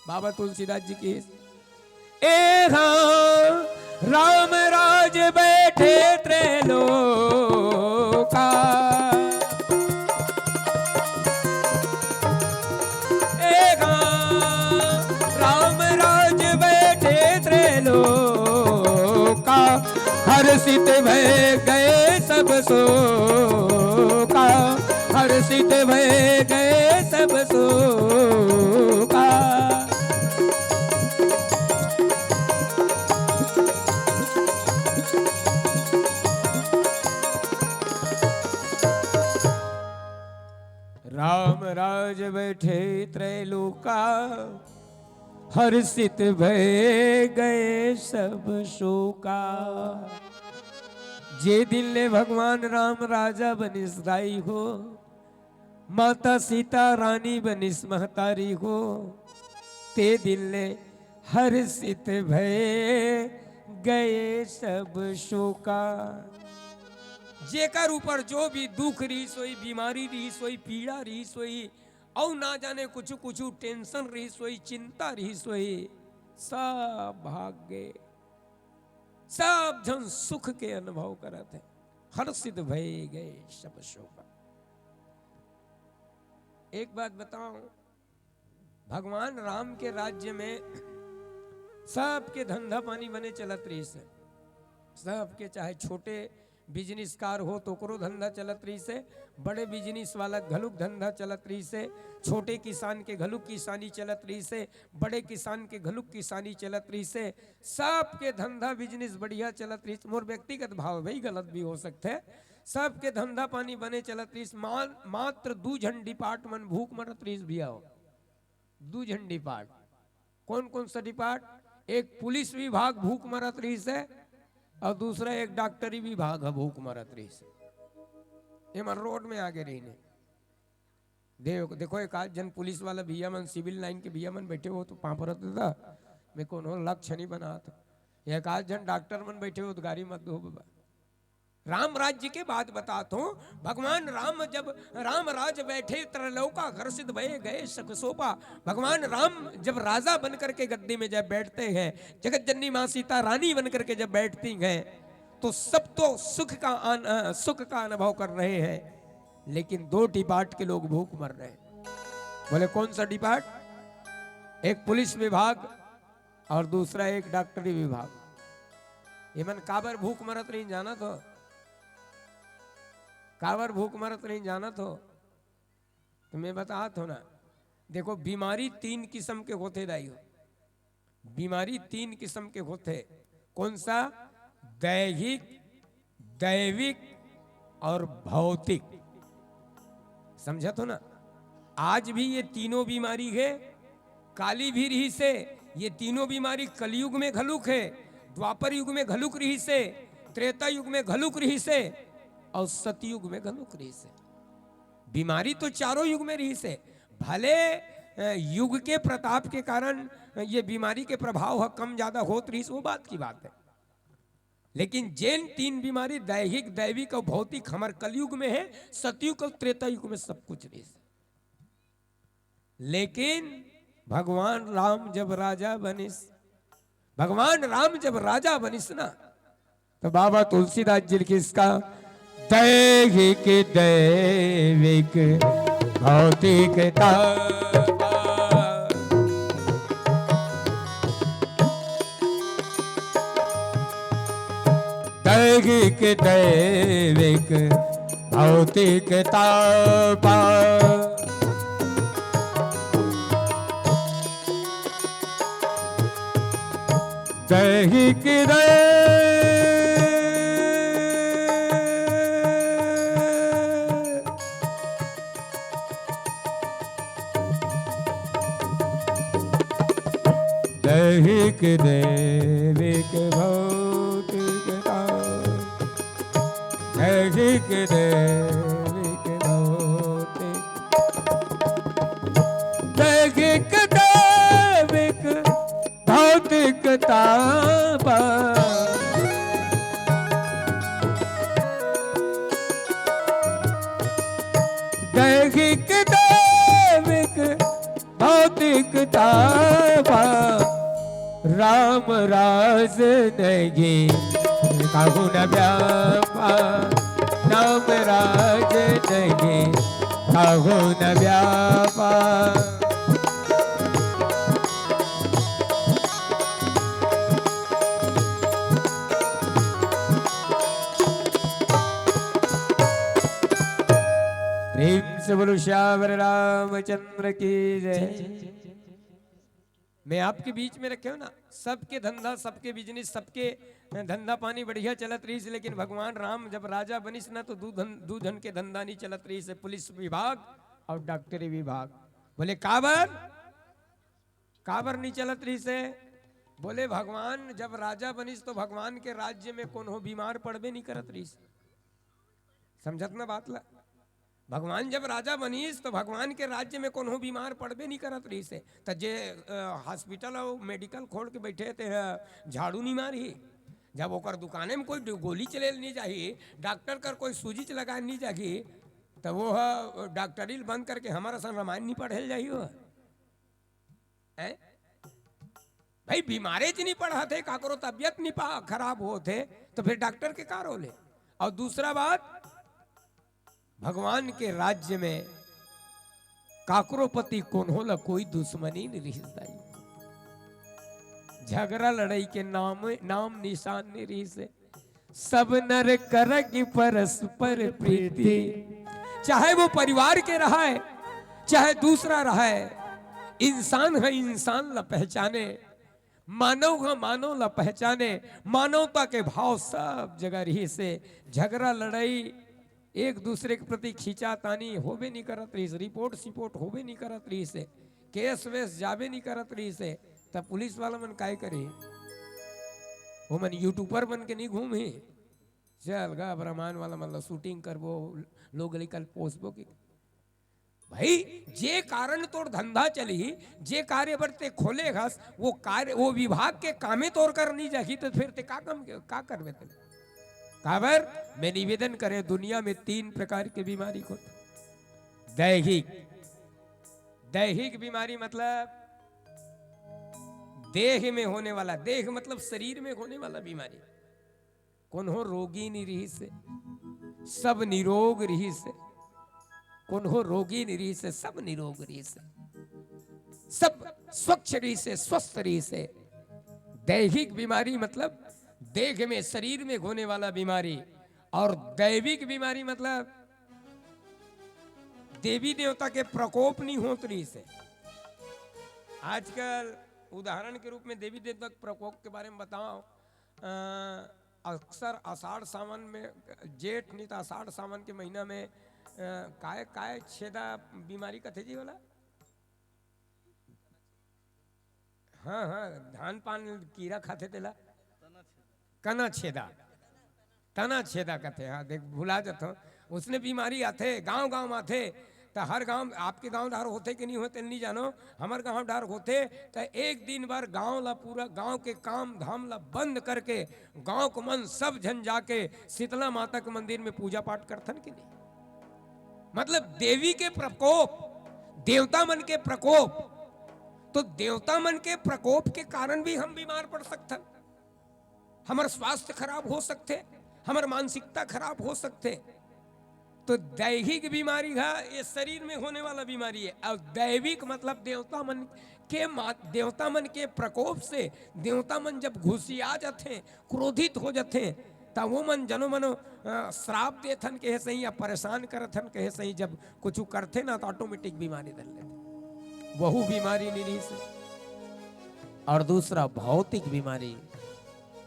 बाबा तुलसीदास जी कहिस, ए हाँ, राम राज बैठे त्रैलोका। ए हाँ, राम राज बैठे त्रैलोका। हर्षित भय गए सब शोका। हर्षित भय गए सब शोका। राम राज बैठे त्रैलोका, हर्षित भय गए सब शोका। जे दिन ले भगवान राम राजा बनिस दाई हो, माता सीता रानी बनिस महतारी हो, ते दिन ले हर्षित भय गए सब शोका। जेकर ऊपर जो भी दुख रहिस होही, बीमारी रहिस होही, पीड़ा रहिस होही, अउ ना जाने कुछु कुछु tension रहिस होही, चिंता रहिस होही, सब भाग गे। सब झन सुख के अनुभव करत हे, हर्षित भय गए सब शोका। एक बात बताओ, भगवान राम के राज्य में सबके धंधा पानी बने चलत रहिस हे। सबके, चाहे छोटे बिजनेसकार हो तो ओकरो धंधा चलत रहिस हे, बड़े बिजनेस वाला घलुक धंधा चलत रहिस हे, छोटे किसान के घलुक किसानी चलत रहिस हे, बड़े किसान के घलुक किसानी चलत रहिस हे। सबके धंधा बिजनेस बढ़िया चलत रहिस। मोर व्यक्तिगत भाव भाई, गलत भी हो सकथे। सबके धंधा पानी बने चलत रहिस। मा-, मात्र दू झन department भूख मरत रहिस भैया हो। दू झन department। कौन कौन सा department? एक पुलिस विभाग भूख मरत रहिस हे अउ दूसरा एक डॉक्टरी विभाग ह भूख मरत रहिस हे। एमन रोड में आगे रहिन हे। दे-, देखो, एक आध झन पुलिस वाला भैया मन, सिविल लाइन के भैया मन बैठे हो तो पाँव परत दादा, मैं कोनो लक्ष्य नहीं बनात। एक आध झन डॉक्टर मन बैठे हो तो गारी मत दो बाबा। राम राज्य के बात बतात हूँ। भगवान राम जब राम राज बैठे, त्रैलोका हर्षित भय गए सब शोका। भगवान राम जब राजा बन करके गद्दी में जब बैठते हैं, जगत जननी माँ सीता रानी बन करके जब बैठती हैं, तो सब तो सुख का आन-, अ, सुख का अनुभव कर रहे हैं, लेकिन दो department के लोग भूख मर रहे हैं। बोले, कौन सा department? एक पुलिस विभाग और दूसरा एक डॉक्टरी विभाग। एमन काबर भूख मरत रहिन, जानत हो? काबर भूख मरत रहिन, जानत हो? तो मैं बतात हूँ ना। देखो, बीमारी तीन किस्म के होथे दाई हो। बीमारी तीन किस्म के होथे। कौन सा? दैहिक, दैविक और भौतिक। समझत हो ना? आज भी ये तीनों बीमारी हे, काली भी रहिस हे। ये तीनों बीमारी कलयुग में घलुक हे, द्वापर युग में घलुक रहिस हे, त्रेता युग में घलुक रहिस हे अउ सतयुग में घलुक रहिस हे। बीमारी तो चारों युग में रहिस हे। भले, अ, युग के प्रताप के कारण ये बीमारी के प्रभाव ह कम ज्यादा होत रहिस, वो बात की बात हे। लेकिन जेन तीन बीमारी, दैहिक, दैविक अउ भौतिक, हमर कलयुग में हे, सतयुग अउ त्रेता युग में सब कुछ रहिस। लेकिन भगवान राम जब राजा बनिस, भगवान राम जब राजा बनिस ना, तो बाबा तुलसीदास जी लिखिस का, दैहिक दैविक भौतिक तापा। दैहिक दैविक भौतिक तापा। दैहिक दै- दैहिक दैविक भौतिक ताप। दैहिक दैविक भौतिक। दैहिक दैविक भौतिक ताप। दैहिक दैविक भौतिक तापा। राम राज नहीं कहु न व्यापा। राम राज नहीं कहु न व्यापा। प्रेम से बोलो सियावर रामचंद्र की जय। मैं आपके बीच में रखे हो ना, सबके धंधा, सबके बिजनेस, सबके धंधा पानी बढ़िया चलत रहिस, लेकिन भगवान राम जब राजा बनिस ना, तो दू धन, दू धन के धंधा नहीं चलत रहिस हे। पुलिस विभाग अउ डॉक्टरी विभाग। बोले, "काबर? काबर नहीं चलत रहिस हे?" बोले, "भगवान जब राजा बनिस तो भगवान के राज्य में कोनो बीमार पड़बे नहीं करत रहिस।" समझत ना बात ला? भगवान जब राजा बनिस तो भगवान के राज्य में कोनो बीमार पड़बे नहीं करत रहिस हे। त जे, अ, hospital अउ medical खोल के बैठे हे, ते ह झाड़ू नहीं मारही? जब ओकर दुकाने में कोई गोली चले नहीं जाही, डॉक्टर कर कोई सूजी लगाए नहीं जाही, त वो ह डॉक्टरी ल बंद करके हमर असन रामायण नहीं पढ़े ल जाही वो? हैं? भाई, बीमारे च नहीं पढ़त हे, काकरो तबियत नहीं पा-, खराब होत हे, तो फिर डॉक्टर के का role हे? अउ दूसरा बात, भगवान के राज्य में काकरो प्रति कोनो ला कोई दुश्मनी नहीं रिहिस दाई। झगरा लड़ाई के नाम, नाम निशान नहीं रिहिस हे। सब नर करग परस्पर प्रीति, चाहे वो परिवार के रहय, चाहे दूसरा रहय, इंसान ह इंसान ला पहचाने, मानव ह मानव ला पहचाने, मानवता के भाव सब जगह रिहिस हे। झगरा लड़ाई, एक दूसरे के प्रति खींचातानी होबे नहीं करत रहिस, report सिपोर्ट होबे नहीं करत रहिस हे, case वेस जाबे नहीं करत रहिस हे, तब पुलिस वाला मन काय करही? वो मन YouTuber बन के नहीं घूमही? चल गा, ब्रह्मांड वाला मन ला shooting करबो, लोग लइका ल पोसबो कि भाई, जे कारण तोर धंधा चलही, जे कार्य बर ते खोले हस, वो कार्य, वो विभाग के कामे तोर कर नहीं जाही, तो फिर ते का काम, का करबे ते? काबर? मैं निवेदन करे, दुनिया में तीन प्रकार के बीमारी को, दैहिक, दैहिक बीमारी मतलब देह में होने वाला, देह मतलब शरीर में होने वाला बीमारी। कोनो रोगी नहीं रिहिस हे, सब निरोग रिहिस हे। कोनो रोगी नहीं रिहिस हे, सब निरोग रिहिस हे, सब स्वच्छ रिहिस हे, स्वस्थ रिहिस हे। दैहिक बीमारी मतलब देह में, शरीर में होने वाला बीमारी, और दैविक बीमारी मतलब देवी देवता के प्रकोप नहीं होत रिहिस हे। आजकल उदाहरण के रूप में देवी देवता के प्रकोप के बारे में बताओ, अ, अक्सर आषाढ़ सावन में, जेठ नहीं तो आषाढ़ सावन के महीना में, अ, काय, काय छेदा बीमारी कथे जी वाला? हाँ, हाँ, धान पान कीरा खाथे तेला। तना छेदा। तना छेदा कथे, हाँ, देख, भुला जात हूँ। उसने बीमारी आथे, गांव गांव में आथे, त हर गांव, आपके गांव डहर होथे कि नहीं होथे, नहीं जानो, हमर गांव डहर होथे, त एक दिन बर गांव ला, पूरा गांव के काम धाम ला बंद करके गांव के मन सब झन जाके शीतला माता के मंदिर में पूजा पाठ करथन कि नहीं? मतलब देवी के प्रकोप, देवता मन के प्रकोप, तो देवता मन के प्रकोप के कारण भी हम बीमार पड़ सकथन। हमर स्वास्थ्य खराब हो सकथे, हमर मानसिकता खराब हो सकथे। तो दैहिक बीमारी ह, ये शरीर में होने वाला बीमारी हे, अउ दैविक मतलब देवता मन के मा-, देवता मन के प्रकोप से देवता मन जब घुसिया जाथे, क्रोधित हो जाथे, त वो मन जनो मनो, अ, श्राप देथन कहे सही या परेशान करथन कहे सही, जब कुछ करथे ना तो automatic बीमारी धर लेथे। वहू बीमारी नहीं रिहिस हे। और दूसरा भौतिक बीमारी,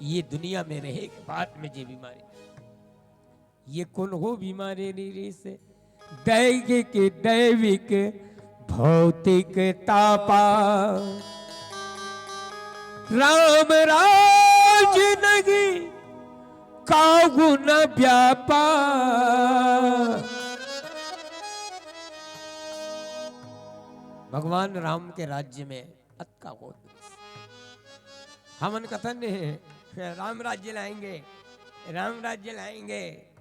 ये दुनिया में रहे के बाद में जे बीमारी, ये कोनो बीमारी नहीं रिहिस हे। दैहिक, दैविक, भौतिक तापा, राम राज नहीं काहू न व्यापा। भगवान राम के राज्य में अतका होत। हमन कथन, "राम राज्य लाएंगे, राम राज्य लाएंगे।"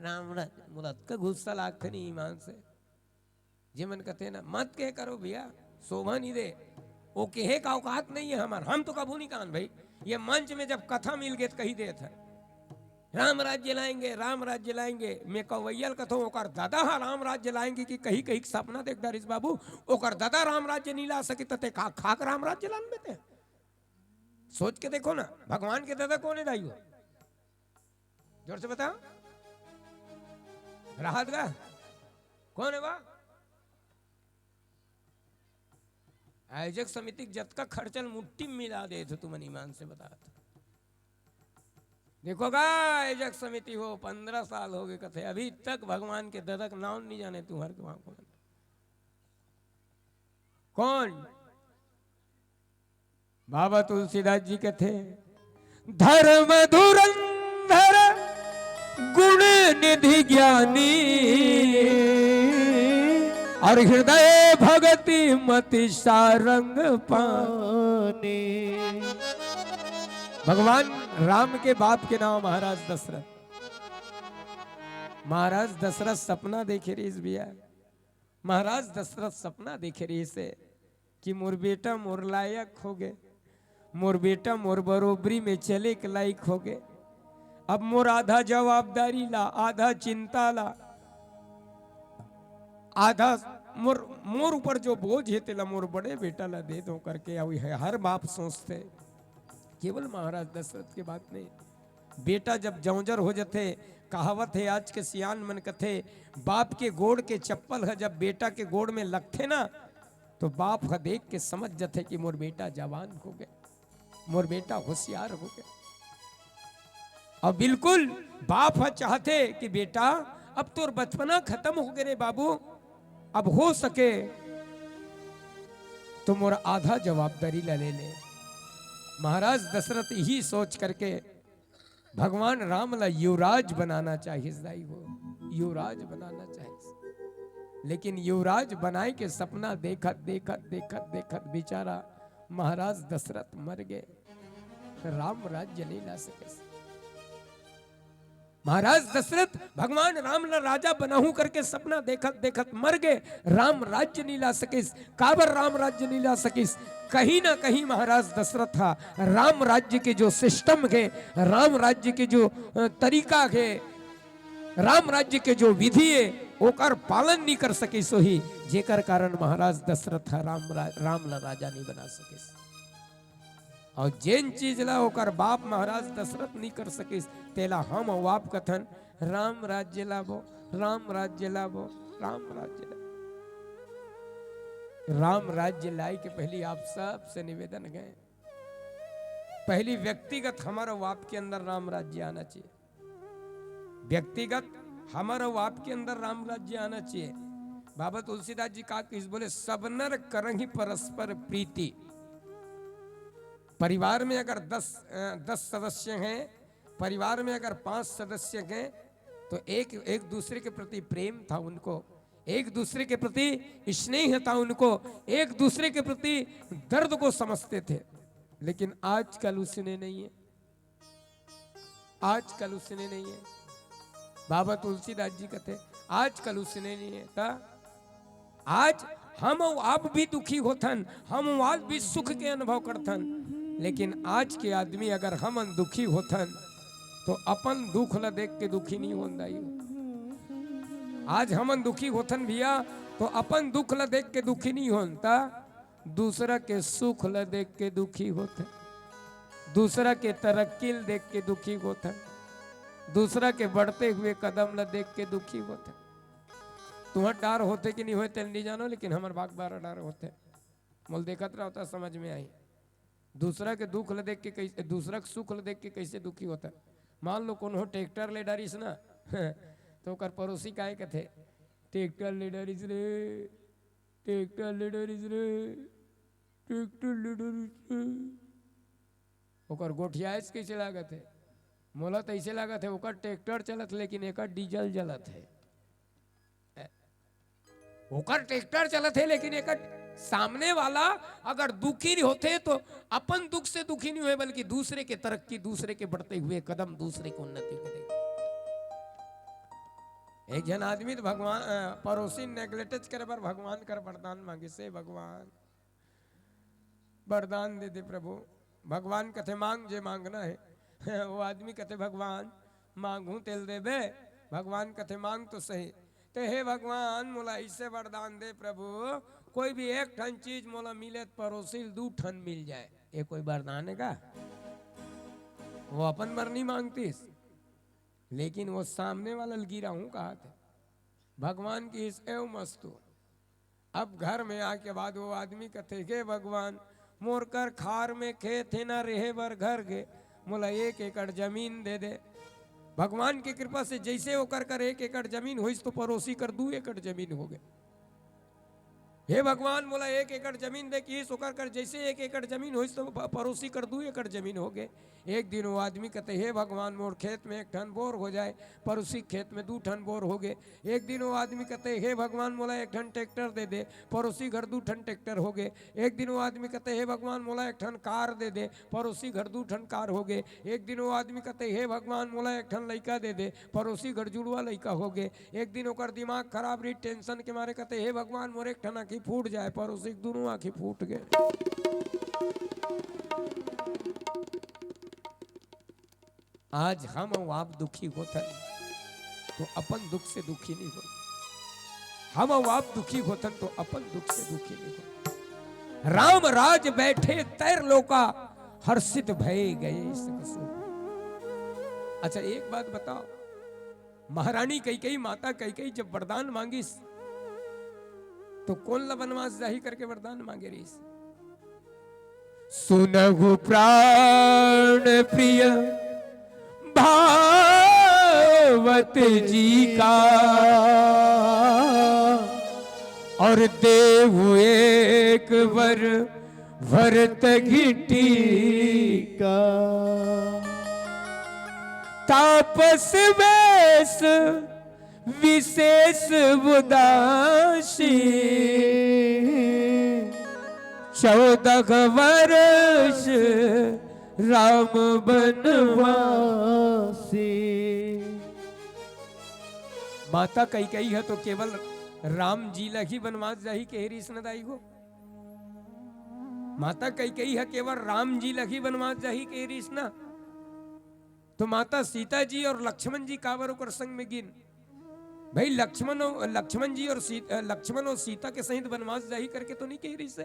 राम राज्य, मोला अतका गुस्सा लागथे नहीं ईमान से। जे मन कथे ना, "मत कहे करो भैया, शोभा नहीं दे, वो कहे का औकात नहीं हे हमर, हम तो कभू नहीं कहन भाई।" ये मंच में जब कथा मिल गे त कही देत हे, "राम राज्य लाएंगे, राम राज्य लाएंगे।" मैं कवैया ल कथों, "ओकर ददा ह राम राज्य लाएंगे कि कही कही के सपना देख डारिस बाबू, ओकर ददा राम राज्य नहीं ला सके, त ते का खाक राम राज्य लान बेटे?" सोच के देखो ना, भगवान के ददा कोन हे दाई हो? जोर से बताओ। राहत गा? कोन हे बा? आयोजक समिति के जतका खर्चा ल मुट्ठी में मिला देत हो तुमन, ईमान से बतात। देखो गा, आयोजक समिति हो, पंद्रह साल हो गए कथे, अभी तक भगवान के ददा के नाम नहीं जाने तुम्हारे के वहां कौन। कौन? बाबा तुलसीदास जी कथे, धर्म धुरंधर गुण निधि ज्ञानी, और हृदय भगति मति सारंग पानी। भगवान राम के बाप के नाम महाराज दशरथ। महाराज दशरथ सपना देखे रहिस भैया। महाराज दशरथ सपना देखे रहिस हे कि मोर बेटा मोर लायक हो गए, मोर बेटा मोर बरोबरी में चले के लायक हो गए। अब मोर आधा जवाबदारी ला, आधा चिंता ला, आधा मोर, मोर ऊपर जो बोझ हे तेला मोर बड़े बेटा ला दे दो करके अउ हर बाप सोचथे। केवल महाराज दशरथ के बात नहीं, बेटा जब जौंजर हो जथे, कहावत हे आज के सियान मन कथे, बाप के गोड़ के चप्पल ह जब बेटा के गोड़ में लगथे ना, तो बाप ह देख के समझ जथे कि मोर बेटा जवान हो गए, मोर बेटा होशियार हो गए। और बिल्कुल बाप ह चाहथे कि बेटा, अब तोर बचपना खत्म हो गए रे बाबू, अब हो सके तो मोर आधा जवाबदारी ला ले ले। महाराज दशरथ यही सोच करके भगवान राम ला युवराज बनाना चाहिस दाई हो, युवराज बनाना चाहिस। लेकिन युवराज बनाए के सपना देखत, देखत, देखत, देखत बेचारा महाराज दशरथ मर गए, राम राज्य नहीं ला सके। महाराज दशरथ भगवान राम ला राजा बनाहूं करके सपना देखत देखत मर गए, राम राज्य नहीं ला सकिस। काबर राम राज्य नहीं ला सकिस? कहीं ना कहीं महाराज दशरथ हा राम राज्य के जो सिस्टम हे, राम राज्य के जो, अ, तरीका हे, राम राज्य के जो विधि हे, ओकर पालन नहीं कर सकिस होही, जेकर कारण महाराज दशरथ हा राम रा-, राम ला राजा नहीं बना सकिस। और जेन चीज ला ओकर बाप महाराज दशरथ नहीं कर सकिस, तेला हम अउ आप कथन, "राम राज्य लाबो, राम राज्य लाबो, राम राज्य लाबो।" राम राज्य लाए के पहली आप सबसे निवेदन हे, पहली व्यक्तिगत हमर अउ आप के अंदर राम राज्य आना चाहिए। व्यक्तिगत हमर अउ आप के अंदर राम राज्य आना चाहिए। बाबा तुलसीदास जी का किस बोले, "सब नर करही परस्पर प्रीति।" परिवार में अगर दस, अ, दस सदस्य हैं, परिवार में अगर पांच सदस्य हैं, तो एक, एक दूसरे के प्रति प्रेम था उनको, एक दूसरे के प्रति स्नेह था उनको, एक दूसरे के प्रति दर्द को समझते थे। लेकिन आजकल उसने नहीं है, आजकल उसने नहीं है। बाबा तुलसीदास जी कथे, आजकल उसने नहीं है। ता आज हम अउ आप भी दुखी होथन, हम अउ आप भी सुख के अनुभव करथन, लेकिन आज के आदमी अगर हमन दुखी होथन, तो अपन दुख ला देख के दुखी नहीं होन दाई। आज हमन दुखी होथन भैया, तो अपन दुख ला देख के दुखी नहीं होन, ता दूसरा के सुख ला देख के दुखी होथन, दूसरा के तरक्की ला देख के दुखी होथन, दूसरा के बढ़ते हुए कदम ला देख के दुखी होथन। तुहर डार होथे कि नहीं होय, तेल नहीं जानो, लेकिन हमर बाग बारा डार होथे। मोल देखत रहो त समझ में आही। दूसरा के दुख ल देख के कैसे, दूसरा के सुख ल देख के कैसे दुखी होथन। मान लो कोनो ट्रैक्टर ले डारिस ना, तो ओकर पड़ोसी काहे कथे, "ट्रैक्टर ले डारिस रे, ट्रैक्टर ले डारिस रे, ट्रैक्टर ले डारिस रे।" ओकर गोठियाइस कैसे लागत हे? मोला तो ऐसे लागत हे, ओकर ट्रैक्टर चलत, लेकिन एकर डीजल जलत हे। ओकर ट्रैक्टर चलत हे, लेकिन एकर सामने वाला अगर दुखी नहीं होथे, तो अपन दुख से दुखी नहीं होय, बल्कि दूसरे के तरक्की, दूसरे के बढ़ते हुए कदम, दूसरे के उन्नति करे। एक झन आदमी तो भगवान, अ, पड़ोसी नेग्लेक्ट करे बर भगवान कर वरदान मांगिस, "हे भगवान, वरदान दे दे प्रभु।" भगवान कथे, "मांग जे मांगना हे।" वो आदमी कथे, "भगवान, मांगहूं तेल देबे?" भगवान कथे, "मांग तो सही।" ते, "हे भगवान, मोला ऐसे वरदान दे प्रभु, कोई भी एक ठन चीज मोला मिले त पड़ोसी ल दू ठन मिल जाए।" ये कोई वरदान हे का? वो अपन बर नहीं मांगतिस, लेकिन वो सामने वाला ल गिराहूं कहा थे। भगवान किहिस, "एव मस्तु।" अब घर में आके बाद वो आदमी कथे, "हे भगवान, मोर कर खार में खेत हे, ना रेहे बर घर गे, मोला एक एकड़ जमीन दे दे।" भगवान के कृपा से जइसे ओकर कर एक एकड़ जमीन होइस, तो परोसी कर दू एकड़ जमीन हो गे। "हे भगवान, मोला एक एकड़ जमीन दे," किहिस, ओकर कर जइसे एक एकड़ जमीन होइस, तो प-, परोसी कर दू एकड़ जमीन हो गे। एक दिन वो आदमी कथे, "हे भगवान, मोर खेत में एक ठन बोर हो जाए।" परोसी खेत में दू ठन बोर हो गे। एक दिन वो आदमी कथे, "हे भगवान, मोला एक ठन ट्रैक्टर दे दे।" परोसी घर दू ठन ट्रैक्टर हो गे। एक दिन वो आदमी कथे, "हे भगवान, मोला एक ठन कार दे दे।" परोसी घर दू ठन कार हो गे। एक दिन वो आदमी कथे, "हे भगवान, मोला एक ठन लइका दे दे।" परोसी घर जुड़वा लइका हो गे। एक दिन ओकर दिमाग खराब रही, टेंशन के मारे कथे, "हे भगवान, मोर एक ठन आँखी फूट जाए।" परोसी के दूनों आँखी फूट गे। आज हम अउ आप दुखी होथन, तो अपन दुख से दुखी नहीं हो। हम अउ आप दुखी होथन, तो अपन दुख से दुखी नहीं हो। "राम राज बैठे तैर लोका, हर्षित भय गए सब सो।" अच्छा, एक बात बताओ, महारानी कैकेयी, माता कैकेयी जब वरदान मांगिस, तो कोन ला बनवास जाही करके वरदान मांगे रहिस? "सुनहु प्राण प्रिय भावत जी का, और देहु एक वर भरत घिटी का।" तापस वेश विशेष उदासी, चौदह वर्ष राम बनवासी। माता कैकेयी ह तो केवल राम जी ला ही बनवास जाही कहे रिहिस न दाई हो। माता कैकेयी ह केवल राम जी ला ही बनवास जाही कहे रिहिस न। तो माता सीता जी और लक्ष्मण जी काबर ओकर संग में गिन? भाई, लक्ष्मण और, लक्ष्मण जी और सीत-, लक्ष्मण और सीता के सहित बनवास जाही करके तो नहीं कहे रिहिस हे।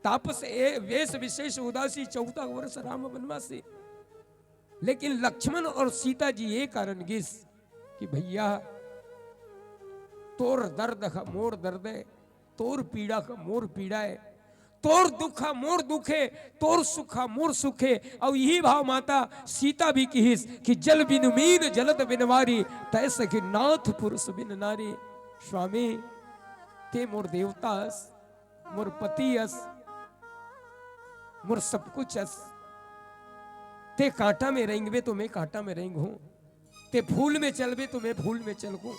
तापस ए-, वेश विशेष उदासी, चौदह वर्ष राम बनवासी। लेकिन लक्ष्मण और सीता जी ये कारण गिस कि भैया, तोर दर्द ह मोर दर्द हे, तोर पीड़ा ह मोर पीड़ा हे, तोर दुख ह मोर दुख हे, तोर सुख ह मोर सुख हे। अउ यही भाव माता सीता भी किहिस कि "जल बिनु मीन जलत बिन वारी, तैसहि नाथ पुरुष बिन नारी।" स्वामी, ते मोर देवता अस, मोर पति अस, मोर सब कुछ अस। ते कांटा में रेंगबे तो मैं कांटा में रेंगहूं, ते फूल में चलबे तो मैं फूल में चलहूं,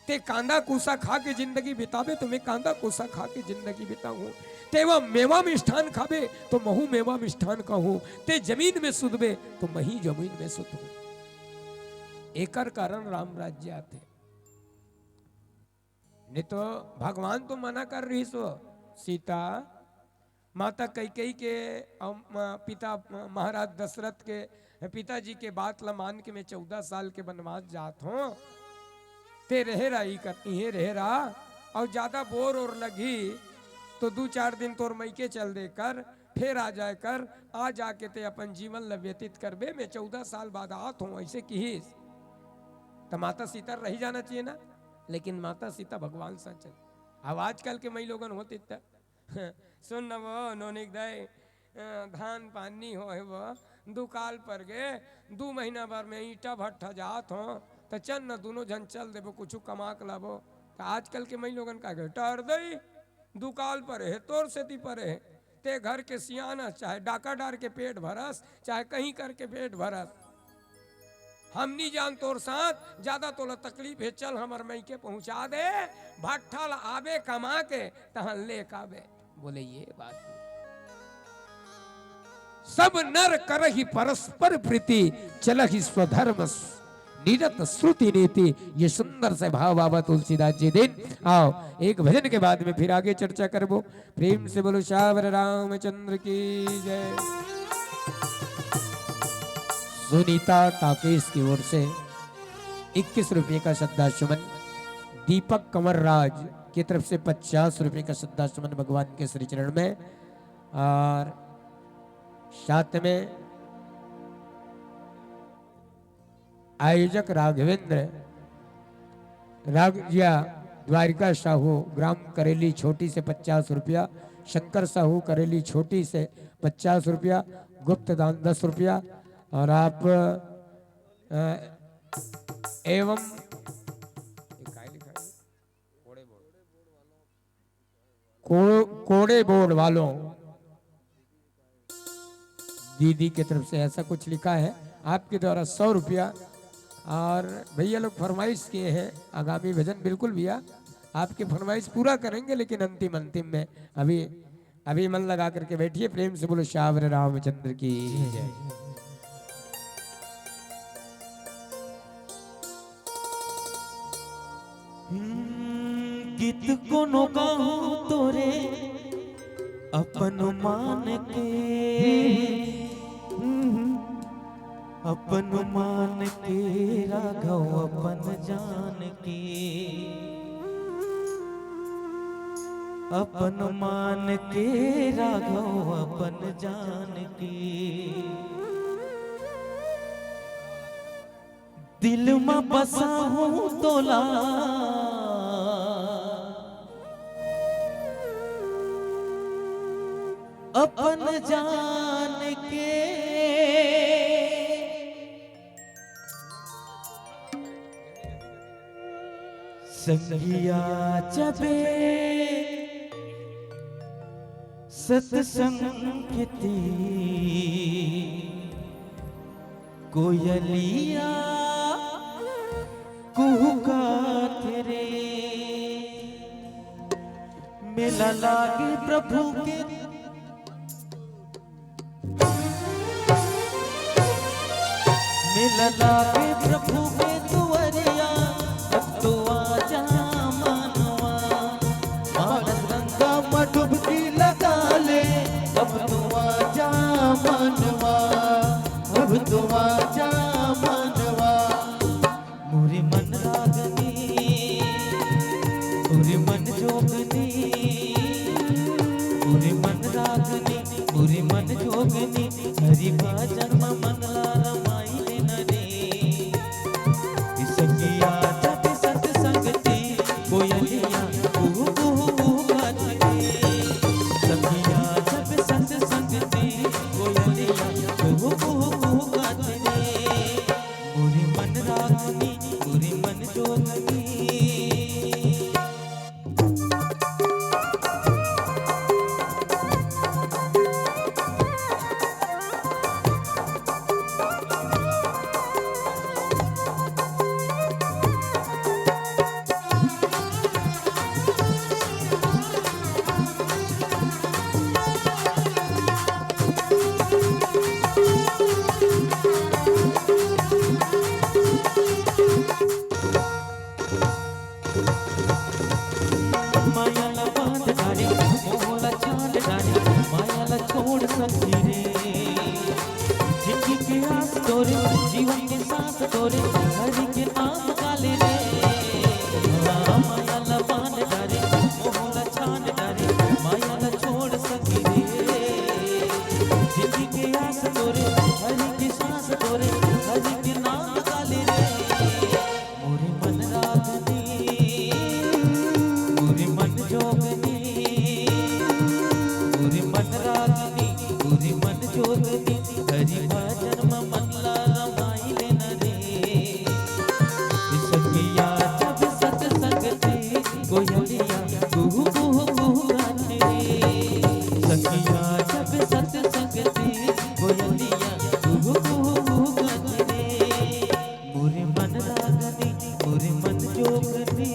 ते कांदा कूसा खा के जिंदगी बिताबे तो मैं कांदा कूसा खा के जिंदगी बिताहूं, ते वा मेवा मिष्ठान खाबे तो महू मेवा मिष्ठान खाहूं, ते जमीन में सुतबे तो मही जमीन में सुतहूं। एकर कारण राम राज्य आथे। नहीं तो भगवान तो मना कर रहिस हो, सीता, माता कैकेयी के, अम, पिता, महाराज दशरथ के पिताजी के बात ल मान के मैं चौदह साल के बनवास जात हों, ते रहे रहा, इही कर, इहें रहे रहा, अउ ज्यादा बोर ओर लगही तो दू चार दिन तोर मइके चल दे कर, फेर आ जाए कर, आ जाके ते अपन जीवन ल व्यतीत करबे, मैं चौदह साल बाद आत हों, अइसे किहिस। त माता सीता रहि जाना चाहिए ना, लेकिन माता सीता भगवान सां चल। अब आजकल के मई लोगन होतिस त सुन न वो नोनिक दाई, अ, धान पान नी होय वो, दुकाल पर गे, दू महीना बर मैं ईंटा भट्ठा जात हों, त चल न दूनों झन चल देबो, कुछु कमा के लाबो। त आजकल के मई लोगन का गे, "टहर दई, दुकाल पर हे, तोर सेती पर हे, ते घर के सियान अस, चाहे डाका डार के पेट भरस, चाहे कहीं करके पेट भरस।" हम नी जान तोर साथ, ज्यादा तोला तकलीफ हे, चल हमर मइके पहुंचा दे, भट्ठा ल आबे कमा के, तहन ले काबे। बोले ये बात। "सब नर करहि परस्पर प्रीति, चलहि स्वधर्म निरत श्रुति नीति।" ये सुंदर से भाव बाबा तुलसीदास जी दीन। आओ, एक भजन के बाद में फिर आगे चर्चा करबो। प्रेम से बोलो सावर रामचंद्र की जय। सुनीता टाकीज की ओर से इक्कीस रुपये का श्रद्धा सुमन, दीपक कंवर राज की तरफ से पचास रुपये का श्रद्धा सुमन भगवान के श्री चरण में, और साथ में आयोजक राघवेंद्र रागजिया, द्वारिका साहू ग्राम करेली छोटी से पचास रुपया, शंकर साहू करेली छोटी से पचास रुपया, गुप्त दान दस रुपया, और आप, अ, एवं ये काय लिखा है? को-, कोड़े बोर्ड वालों, दीदी की तरफ से ऐसा कुछ लिखा है, आपके द्वारा सौ रुपया। और भैया लोग फरमाइश किए हैं आगामी भजन, बिल्कुल भैया, आपकी फरमाइश पूरा करेंगे, लेकिन अंतिम, अंतिम में अभी, अभी मन लगा करके बैठिए। प्रेम से बोलो सियावर रामचंद्र की जय। हम्म, गीत कोनो गाहूं तोरे अपन मान के, अपन मान के राघव अपन जान के, अपन मान के राघव अपन जान के। दिल म बसाहूं तोला अपन जान के। संगिया जबे सतसंग की कोयलिया कुहुकात रे। मेला लागे प्रभु के, मेला लागे प्रभु के दुआरिया, अब तो आजा मनवा। मानस गंगा में डुबकी लगा ले, अब तो आजा मनवा, अब तो आजा मनवा। मोरे मन रागनी, मोरे मन जोगनी, मोरे मन रागनी, मोरे मन जोगनी, हरि भजन म मन ला रमाई लेना रे। सखिया जब सतसंग ते कोयलिया कुहू कुहू कुहू गात रे। सखिया जब सतसंग ते कोयलिया कुहू कुहू कुहू गात रे। मोरे मन रागनी, मोरे मन जोगनी। माया ला बांध डारे, मोह ला छांड डारे, माया ला छोड़ सखी रे। जिंदगी के आस तोरे, जीवन के सांस तोरे, हरि के नाम गाले रे। माया ला बांध डारे, मोह ला छांड डारे, माया ला छोड़ सखी रे। जिंदगी के आस तोरे, हरि के सांस तोरे, हरि के नाम गाले रे। मोरे मन रागनी, मोरे मन जोगनी, मोरे मन रागनी, मोरे मन जोगनी, हरि भजन म मन ला रमाई लेना रे। सखिया जब सतसंग ते कोयलिया कुहू कुहू कुहू गात रे। सखिया जब सतसंग ते कोयलिया कुहू कुहू कुहू गात रे। मोरे मन रागनी, मोरे मन जोगनी।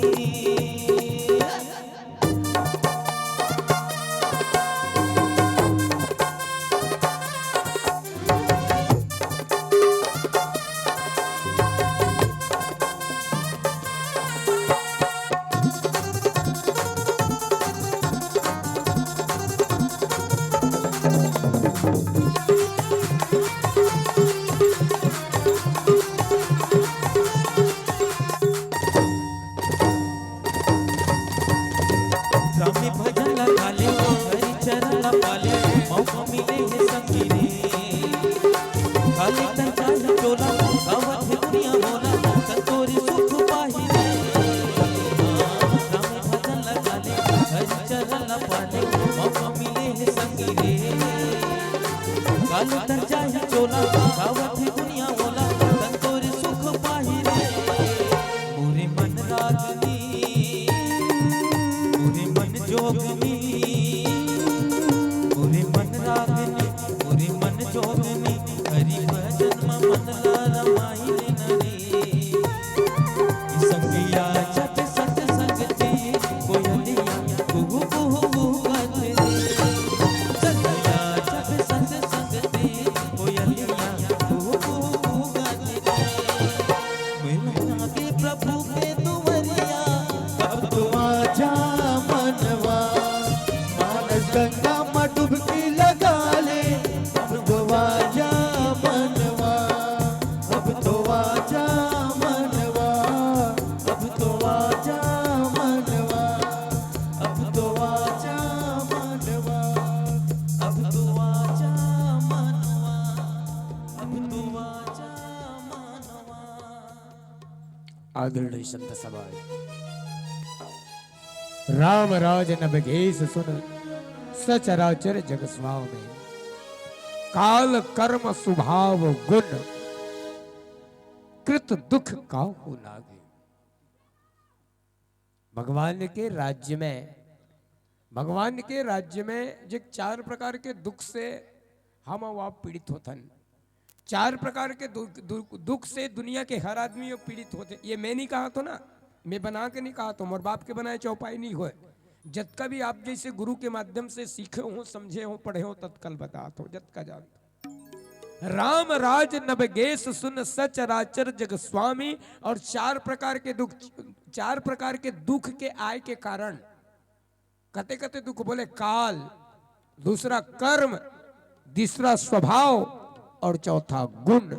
राम भजन लगा ले, हरि चरण ला पाले, मौका मिले हे संगी रे। खाली तन चाहे टोला, गावत हे दुनिया मोला, संतोरी सुख पाही रे। राम भजन लगा ले, हरि चरण ला पाले, मौका मिले हे संगी रे। अलतर जाही चोला, गावत हे दुनिया ओला, तन तोरे सुख पाही रे। मोरे मन रागनी, मोरे मन जोगनी, मोरे मन रागनी, मोरे मन जोगनी, हरि भजन म मन ला रमाई लेना रे। संगिया जब सत संगती, कोयलिया कुहू कुहू कूकत रे। संगिया जब सत संगती, कोयलिया कुहू कुहू कूकत रे। मिलना के प्रभु के दुवरिया, अब तो आजा मनवा, मानस गंगा में डुबकी लगा ले। अब तो आजा मनवा, अब तो आजा मनवा, अब तो आजा मनवा, अब तो आजा मनवा, अब तो आजा मनवा, अब तो आजा मनवा। आदरणीय संत सभा, राम राज नभ गेस सुन, सचराचर जग स्वामी। काल कर्म स्वभाव गुण, कृत दुख काहू लागे। भगवान के राज्य में, भगवान के राज्य में जे चार प्रकार के दुख से हम अउ आप पीड़ित होथन, चार प्रकार के दुख, दुख, दुख से दुनिया के हर आदमी वो पीड़ित होथे। ये मैं नहीं कहा तो ना, मैं बना के नहीं कहा तो, मोर बाप के बनाए चौपाई नहीं होय। जतका भी आप जैसे गुरु के माध्यम से सीखे हो, समझे हो, पढ़े हो, तत्काल बतात हो, जतका जानत हो। राम राज नभ गेस सुन, सचराचर जग स्वामी। और चार प्रकार के दुख, चार प्रकार के दुख के आय के कारण, कते कते दुख बोले, काल, दूसरा कर्म, तीसरा स्वभाव और चौथा गुण।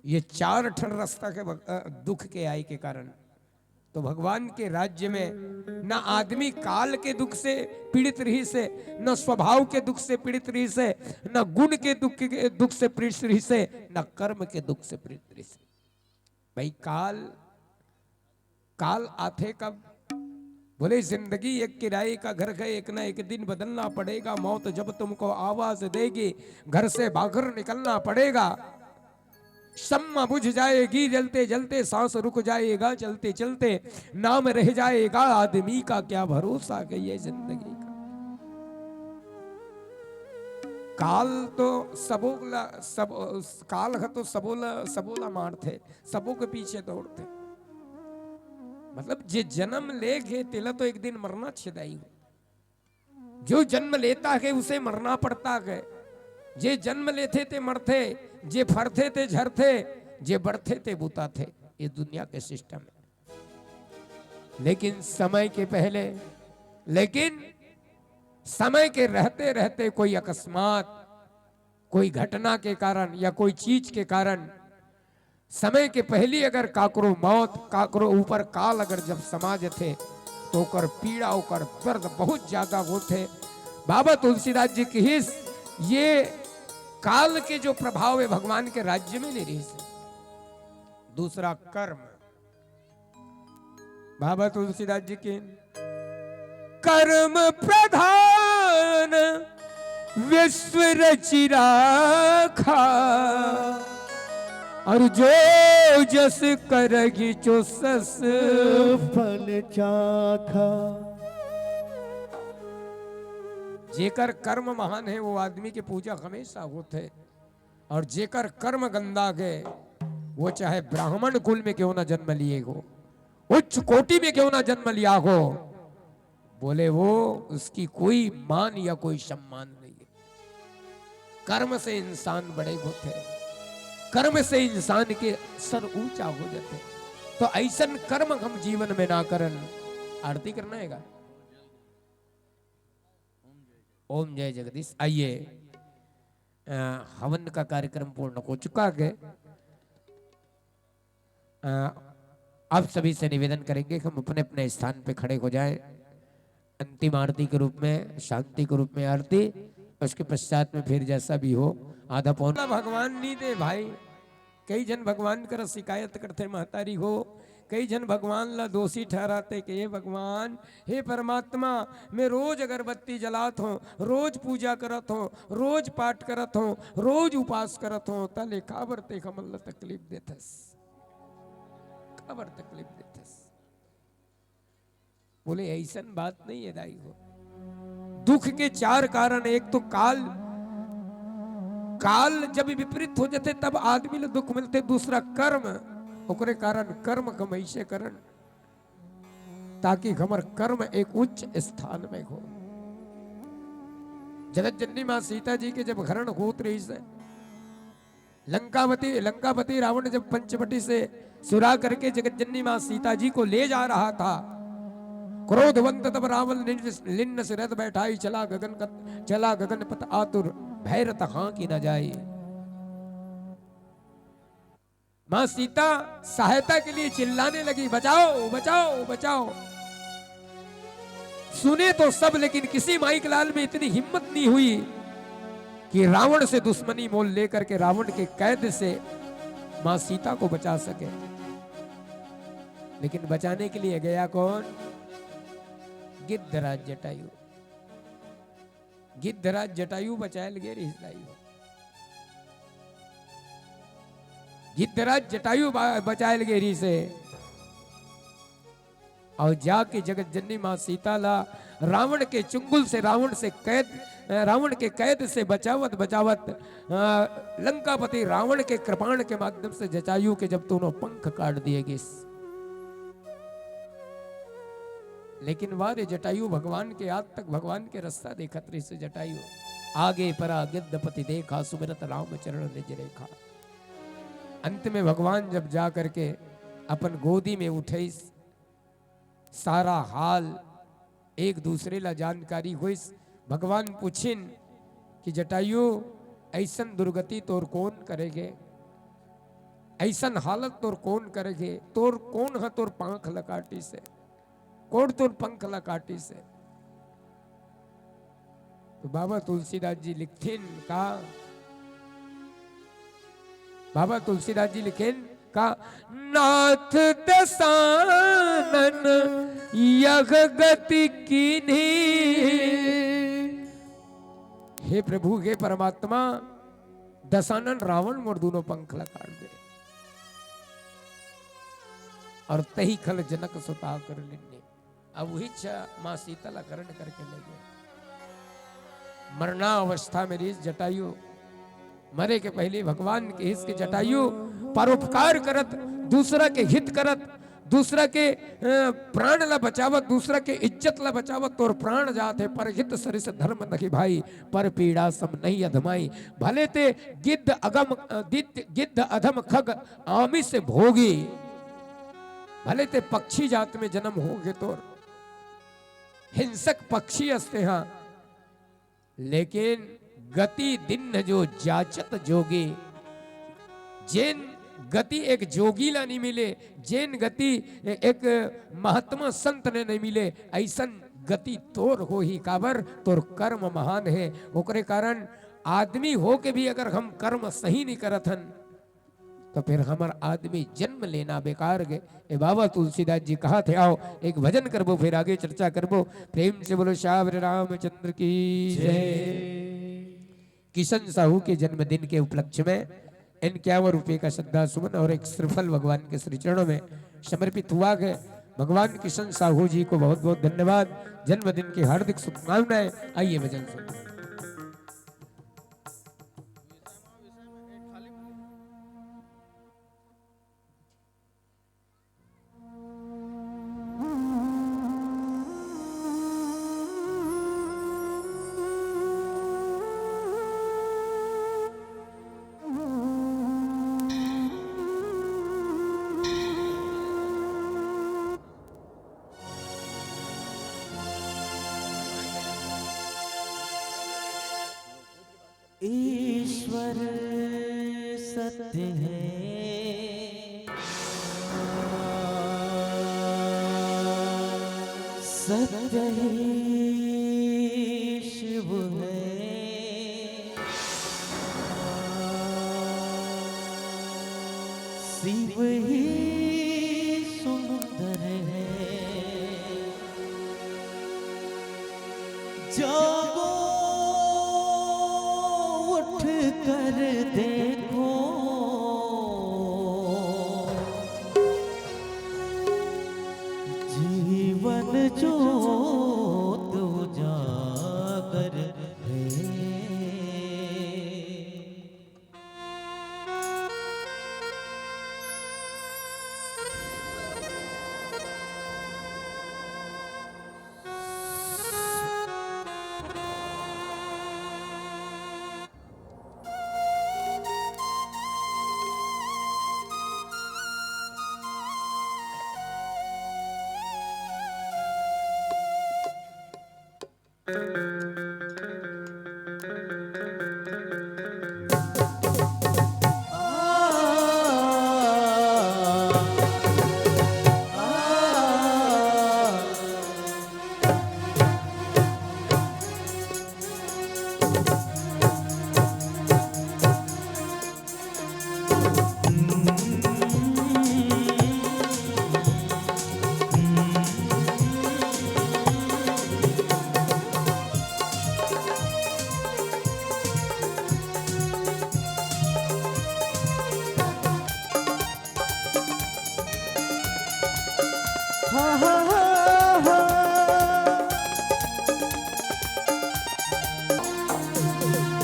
ये चार ठन रास्ता के भग-, अ, दुख के आय के कारण। तो भगवान के राज्य में न आदमी काल के दुख से पीड़ित रहिस हे, न स्वभाव के दुख से पीड़ित रहिस हे, न गुण के दुख के, दुख से पीड़ित रहिस हे, न कर्म के दुख से पीड़ित रहिस हे। भाई, काल, काल आथे कब? बोले, जिंदगी एक किराए का घर है, एक ना एक दिन बदलना पड़ेगा। मौत जब तुमको आवाज देगी, घर से बाहर निकलना पड़ेगा। शम्मा बुझ जाएगी जलते जलते, सांस रुक जाएगा चलते चलते, नाम रह जाएगा आदमी का क्या भरोसा कि ये जिंदगी का। काल तो सबो ला, सब, काल ह तो सबो ला, सबो ला मारथे, सबो के पीछे दौड़थे। मतलब, जे जन्म ले गे, तेला तो एक दिन मरना छेदाई। जो जन्म लेता है, उसे मरना पड़ता है। जे जन्म लेथे, ते मरथे, जे फरथे, ते झरथे, जे बढ़थे, ते बुताथे। ये दुनिया के सिस्टम है। लेकिन समय के पहले, लेकिन समय के रहते रहते कोई अकस्मात, कोई घटना के कारण या कोई चीज के कारण समय के पहली अगर काकरो मौत, काकरो ऊपर काल अगर जब समा जथे, तो ओकर पीड़ा, ओकर दर्द बहुत ज्यादा होथे। बाबा तुलसीदास जी किहिस, ये काल के जो प्रभाव है, भगवान के राज्य में नहीं रहिस। दूसरा कर्म, बाबा तुलसीदास जी के, कर्म प्रधान विश्व रचि राखा, और जो जस करही चो सस फल चाखा। जेकर कर्म महान है, वो आदमी के पूजा हमेशा होथे। और जेकर कर्म गंदा गे, वो चाहे ब्राह्मण कुल में क्यों ना जन्म लिए हो, उच्च कोटि में क्यों ना जन्म लिया हो, बोले वो, उसकी कोई मान या कोई सम्मान नहीं है। कर्म से इंसान बड़े होथे, कर्म से इंसान के सर ऊंचा हो जाथे। तो ऐसन कर्म हम जीवन में ना करन। आरती करना है का? ओम जय जगदीश। आइए, अ, हवन का कार्यक्रम पूर्ण हो चुका है। अ, आप सभी से निवेदन करेंगे कि हम अपने अपने स्थान पे खड़े हो जाएं। अंतिम आरती के रूप में, शांति के रूप में आरती, उसके पश्चात में फिर जैसा भी हो, आधा पौन। भगवान नहीं दे भाई, कई झन भगवान कर शिकायत करथे, महतारी हो, कई झन भगवान ला दोषी ठहराथे कि हे भगवान, हे परमात्मा, मैं रोज अगरबत्ती जलात हों, रोज पूजा करत हों, रोज पाठ करत हों, रोज उपास करत हों, त ले काबर ते हमन ला तकलीफ देथस, काबर तकलीफ देथस? बोले, अइसन बात नहीं हे दाई हो। दुख के चार कारण, एक तो काल, काल जब विपरीत हो जाथे तब आदमी ला दुख मिलथे, दूसरा कर्म, ओकरे कारण कर्म कम अइसे करन ताकि हमर कर्म एक उच्च स्थान में हो। जगत जननी माँ सीता जी के जब हरण होत रहिस हे, लंकावती, लंकापति रावण जब पंचवटी से सुरा करके जगत जननी माँ सीता जी को ले जा रहा था, क्रोधवंत तब रावण लिन्न, लिन्न सिरत बैठाई, चला गगन कत, चला गगन पथ आतुर, भैरत हाँकि न जाई। माँ सीता सहायता के लिए चिल्लाने लगी, "बचाओ, बचाओ, बचाओ।" सुने तो सब, लेकिन किसी माई के लाल में इतनी हिम्मत नहीं हुई कि रावण से दुश्मनी मोल लेकर के रावण के कैद से माँ सीता को बचा सके। लेकिन बचाने के लिए गया कौन? गिद्धराज जटायु। गिद्धराज जटायु बचाए लगे रहिस दाई हो। गिद्धराज जटायु बा-, बचाए लगे रहिस हे। अउ जाके जगत जननी माँ सीता ला रावण के चुंगल से, रावण से कैद, रावण के कैद से बचावत बचावत, अ, लंकापति रावण के कृपाण के माध्यम से जटायु के जब दोनों पंख काट दिए गिस। लेकिन वा रे जटायु भगवान के, आज तक भगवान के रास्ता देखत रहिस हे जटायु। आगे परा गिद्धपति देखा, सुमिरत राम चरण निज रेखा। अंत में भगवान जब जा करके अपन गोदी में उठइस, सारा हाल एक दूसरे ला जानकारी होइस। भगवान पूछिन कि जटायु, अइसन दुर्गति तोर कोन करे गे? अइसन हालत तोर कोन करे गे? तोर कोन ह तोर पांख ला काटिस हे? कोन तोर पंख ला काटिस हे? तो बाबा तुलसीदास जी लिखथिन का, बाबा तुलसीदास जी लिखेन का, "नाथ दसानन यह गति कीन्ही।" हे प्रभु, हे परमात्मा, दसानन रावण मोर दोनों पंख ला काट दे। अउ तही खल जनक सुता कर लीन्ही। अब उहीच माँ सीता ला हरण करके ले गे। मरणावस्था में रहिस जटायु, मरे के पहिली भगवान कहिस कि जटायु, परोपकार करत, दूसरा के हित करत, दूसरा के, अ, प्राण ला बचावत, दूसरा के इज्जत ला बचावत, तोर प्राण जात हे, पर हित सरिस धर्म नहिं भाई, पर पीड़ा सम नहीं अधमाई। भले ते गिद्ध अगम, अ, गिद्ध, गिद्ध अधम खग आमिष भोगी, भले ते पक्षी जात में जन्म होगे, तोर हिंसक पक्षी अस तेहा, लेकिन गति दीन्ह जो जाचत जोगी। जेन गति एक जोगी ला नहीं मिले, जेन गति एक महात्मा संत ने नहीं मिले, अइसन गति तोर होही। काबर? तोर कर्म महान हे। ओकरे कारण आदमी होके भी अगर हम कर्म सही नहीं करत हन, तो फिर हमर आदमी जन्म लेना बेकार गे। ए बाबा तुलसीदास जी कहत हे, आओ एक भजन करबो, फिर आगे चर्चा करबो। प्रेम से बोलो श्यावर रामचंद्र की जय। किशन साहू के जन्मदिन के उपलक्ष्य में इक्यावन रुपये का श्रद्धा सुमन और एक श्रीफल भगवान के श्री चरणों में समर्पित हुआ है। भगवान किशन साहू जी को बहुत बहुत धन्यवाद, जन्मदिन की हार्दिक शुभकामनाएं। आइए भजन सुनिए। ईश्वर सत्य है, सत्य ही शिव है, शिव ही सुंदर घर है। जागो, उठ कर देखो, जीवन जोत उजागर है।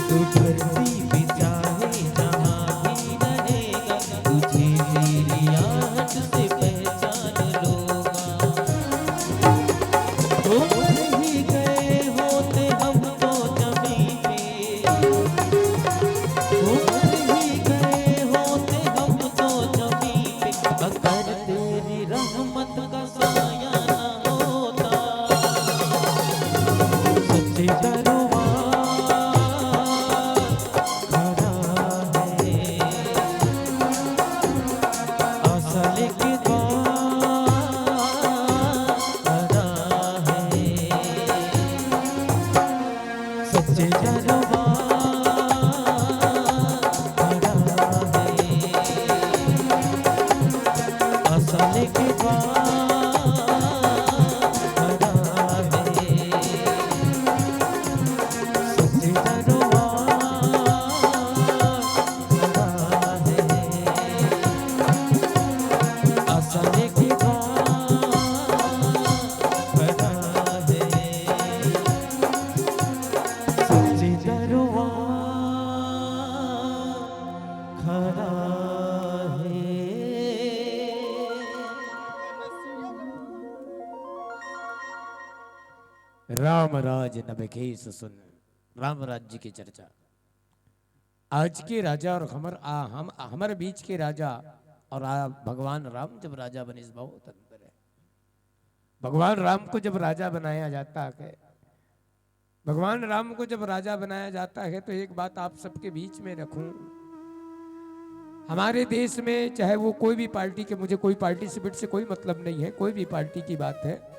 तू धरती पे चाहे जहाँ भी रहेगा, तुझे मेरी आहट से पहचान लूंगा। तुम रह गए होते हम तो जमीन पे, तुम रह गए होते हम तो जमीन पे, अगर तेरी रहमत का साया ना होता। सच्चे दरबार खड़ा है, असल के द्वार खड़ा है। सच्चे दरबार खड़ा है, असल के द्वार खड़ा है। सच्चे दरबार खड़ा है, असल के द्वार खड़ा है। सच्चे दरबार खड़ा है। राम राज नभ खेस सुन, राम राज्य की चर्चा। आज के राजा और हमर, आ, हम, हमर बीच के राजा और आ, भगवान राम जब राजा बनिस, बहुत अंतर है। भगवान राम को जब राजा बनाया जाता है, भगवान राम को जब राजा बनाया जाता है, तो एक बात आप सबके बीच में रखूं, हमारे देश में चाहे वो कोई भी पार्टी के, मुझे कोई पार्टी से, से कोई मतलब नहीं है, कोई भी पार्टी की बात है,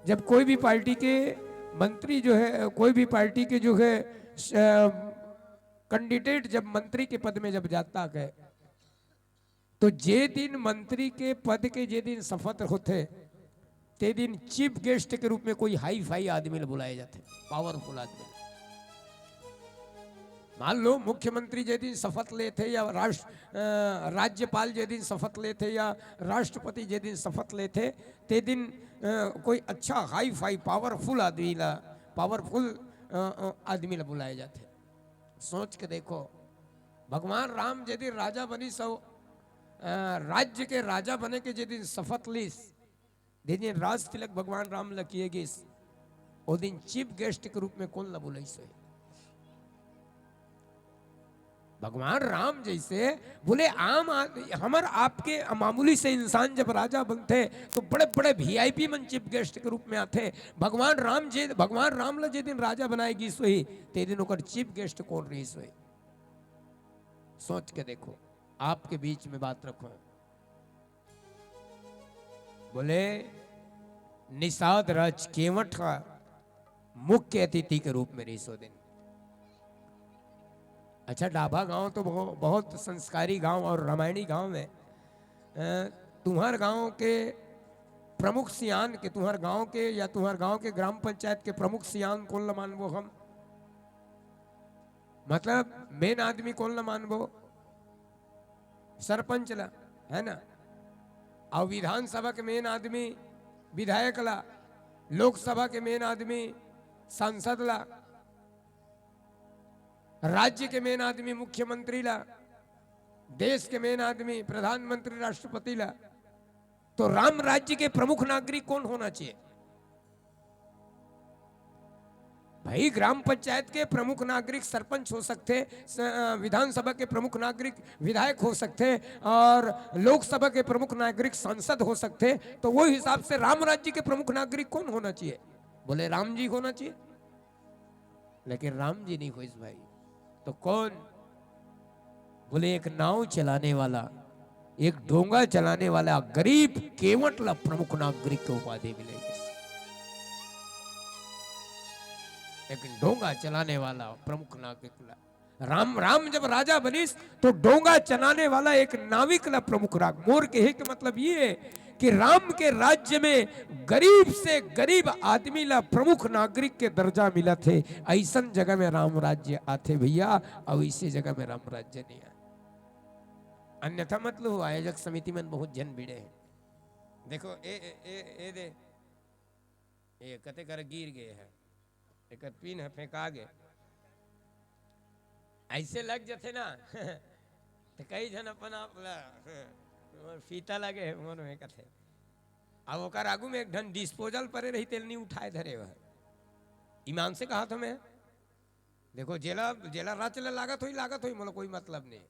जब कोई भी पार्टी के मंत्री जो है, कोई भी पार्टी के जो है, कैंडिडेट जब मंत्री के पद में जब जाता है, तो जे दिन मंत्री के पद के जे दिन शपथ होथे, ते दिन चीफ गेस्ट के रूप में कोई हाई फाई आदमी ला बुलाए जाथे, पावरफुल आदमी। मान लो, मुख्यमंत्री जे दिन शपथ लेथे या राष्ट्र, अ, राज्यपाल जे दिन शपथ लेथे या राष्ट्रपति जे दिन शपथ लेथे, ते दिन, अ, कोई अच्छा हाई फाई पावरफुल आदमी ला, पावरफुल, अ, अ, आदमी ला बुलाए जाथे। सोच के देखो, भगवान राम जे दिन राजा बनिस, अ, राज्य के राजा बने के जे दिन शपथ लिस, जे दिन राज तिलक भगवान राम ल किए गिस, ओ दिन चीफ गेस्ट के रूप में कोन ल बुलाइस होही? भगवान राम जैसे बोले आम आदमी, हमर आपके मामूली से इंसान जब राजा बनथे, तो बड़े-बड़े वीआईपी मन चीफ गेस्ट के रूप में आथे। भगवान राम जे, भगवान राम ल जे दिन राजा बनाए गिस होही, ते दिन ओकर चीफ गेस्ट कोन रहिस होही? सोच के देखो, आपके बीच में बात रखो। बोले, निषाद राज केवट ह मुख्य अतिथि के रूप में रहिस ओ दिन। अच्छा, डाभा गांव तो बहु-, बहुत संस्कारी गांव और रामायणी गांव है। अ, तुम्हर गांव के प्रमुख सियान के, तुंहर गांव के या तुंहर गांव के ग्राम पंचायत के प्रमुख सियान कोन ल मानबो हम? मतलब मेन आदमी कोन ल मानबो? सरपंच ला, है ना? अउ विधानसभा के मेन आदमी विधायक ला, लोकसभा के मेन आदमी सांसद ला, राज्य के मेन आदमी मुख्यमंत्री ला, देश के मेन आदमी प्रधानमंत्री, राष्ट्रपति ला। तो राम राज्य के प्रमुख नागरिक कोन होना चाहिए? भाई, ग्राम पंचायत के प्रमुख नागरिक सरपंच हो सकथे, स-, अ, विधानसभा के प्रमुख नागरिक विधायक हो सकथे, और लोकसभा के प्रमुख नागरिक सांसद हो सकथे। तो वो हिसाब से राम राज्य के प्रमुख नागरिक कोन होना चाहिए? बोले, राम जी होना चाहिए। लेकिन राम जी नहीं होइस भाई। तो कोन? बोले, एक नाव चलाने वाला, एक डोंगा चलाने वाला गरीब केवट ला प्रमुख नागरिक के उपाधि मिले। एक डोंगा चलाने वाला प्रमुख नागरिक ला। राम, राम जब राजा बनिस, तो डोंगा चलाने वाला एक नाविक ला प्रमुख राग। मोर कहे के मतलब ये है कि राम के राज्य में गरीब से गरीब आदमी ला प्रमुख नागरिक के दर्जा मिलत हे। अइसन जगह में राम राज्य आथे भैया, अउ अइसे जगह में राम राज्य नहीं आए। अन्यथा मत लो, आयोजक समिति मन बहुत झन भिड़े हे। देखो, ए, ए, ए, ए दे, ए कते कर गिर गे हे, एकर पिन ह फेंका गे। अइसे लग जथे ना, त कई झन अपन आप ला, मोर फीता लगे हे, मोर में कथे। अब ओकर आगू में एक ठन disposal परे रही, तेल नहीं उठाए धरे वह। ईमान से कहा था मैं, देखो, जेला, जेला रच ले लागत होई, लागत होई, मोला कोई मतलब नहीं।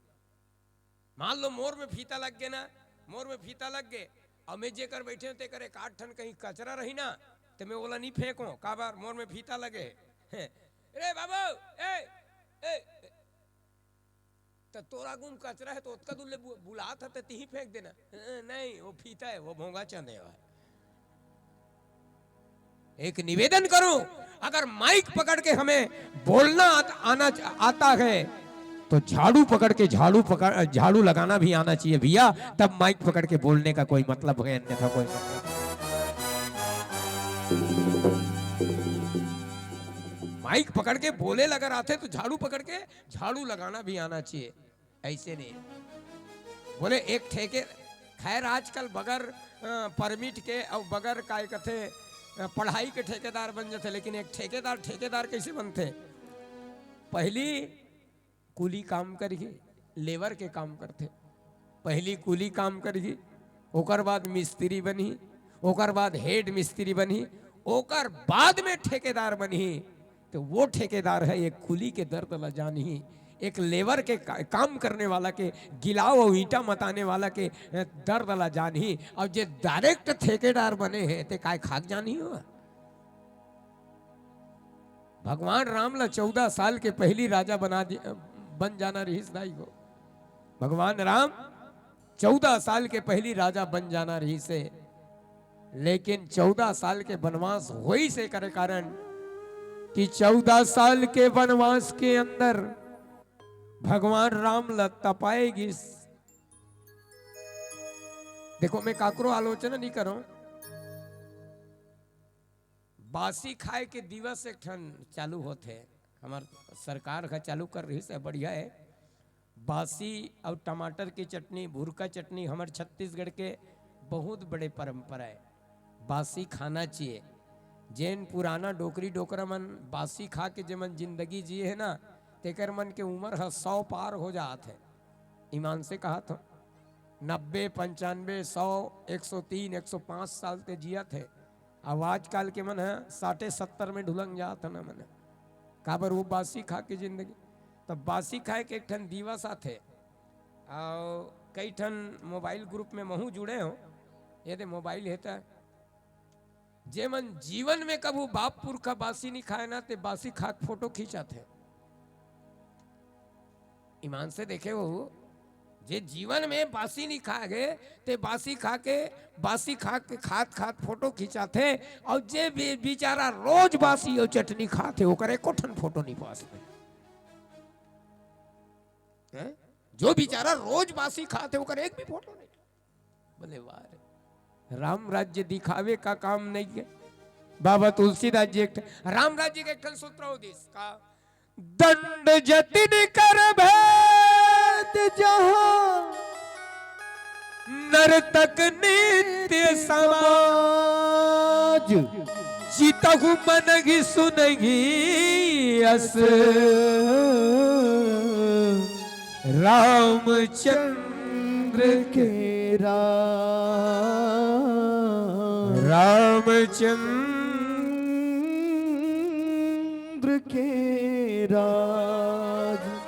मान लो मोर में फीता लग गे ना, मोर में फीता लग गे, अउ मैं जेकर बैठे हूं, तेकर एक आध ठन कहीं कचरा रही ना, त मैं ओला नहीं फेंको, काबर मोर में फीता लगे हे। रे बाबू, ए, ए, त तोर आगू में कचरा हे, त ओतका दूर ले बु-, बुलात हे, त तिही फेंक देना। अ, नहीं, वो फीता हे, वो भोंगा चंदे हे। एक निवेदन करूं, अगर माइक पकड़ के हमें बोलना आत-, आना च-, आता है, तो झाड़ू पकड़ के, झाड़ू पकड़, झाड़ू लगाना भी आना चाहिए भैया, तब माइक पकड़ के बोलने का कोई मतलब है, अन्यथा कोई मतलब नहीं। माइक पकड़ के बोले ल अगर आथे, तो झाड़ू पकड़ के झाड़ू लगाना भी आना चाहिए। ऐसे नहीं। बोले एक ठेके-, खैर, आजकल बगैर, अ, permit के अउ बगैर काय कथे, अ, पढ़ाई के ठेकेदार बन जाथे, लेकिन एक ठेकेदार, ठेकेदार कैसे बनथे? पहली कूली काम करही, labour के काम करथे। पहली कूली काम करही, ओकर बाद मिस्त्री बनही, ओकर बाद head मिस्त्री बनही, ओकर बाद में ठेकेदार बनही। तो वो ठेकेदार हे, एक कूली के दर्द ला जानही, एक labour के का-, काम करने वाला के, गिलाव अउ ईंटा मताने वाला के, अ, दर्द ला जानही। अउ जे direct ठेकेदार बने हे, ते काय खाक जानही हो? भगवान राम ला चौदह साल के पहली राजा बना दि-, बन जाना रहिस दाई हो। भगवान राम चौदह साल के पहली राजा बन जाना रहिस हे, लेकिन चौदह साल के वनवास होइस हे करे कारण कि चौदह साल के वनवास के अंदर भगवान राम ला तपाए गिस। देखो, मैं काकरो आलोचना नहीं करूं। बासी खाए के दिवस एक ठन चालू होथे, हमर सरकार ह चालू कर रहिस हे, बढ़िया हे। बासी अउ टमाटर के चटनी, भुरका चटनी हमर छत्तीसगढ़ के बहुत बड़े परंपरा हे। बासी खाना चाहिए। जेन पुराना डोकरी डोकरा मन बासी खा के जेमन जिंदगी जिए हे ना, तेकर मन के उमर ह सौ पार हो जात हे। ईमान से कहत हंव, नब्बे, पंचानबे, सौ, एक सौ तीन, एक सौ पाँच साल ते जियत हे। अब आजकल के मन ह साठे सत्तर में ढुलंग जात हे ना मन ह। काबर वो बासी खा के जिंदगी। तब बासी खाए के एक ठन दिवस आथे। अउ कई ठन mobile group में महूं जुड़े हंव। ये दे mobile हे त जेमन जीवन में कभू बाप पुरखा बासी नहीं खाए ना, ते बासी खा के photo खींचाथे। ईमान से देखे हो, जे जीवन में बासी नहीं खा गे, ते बासी खा के, बासी खा के, खात खात photo खींचाथे। अउ जे बे-, बेचारा रोज बासी अउ चटनी खाथे, ओकर एको ठन photo नहीं पास में। हैं? जो बेचारा रोज बासी खाथे, ओकर एक भी photo नहीं। बोले, "वाह रे।" राम राज्य दिखावे का काम नहीं है। बाबा तुलसीदास जी एक ठन राम राज्य के एक ठन सूत्र हो दिस का, दंड जतिन कर भेद जहाँ नर्तक नित्य समाज। जितहु मनहि सुनहि अस रामचंद्र के राम। रामचंद्र के राज।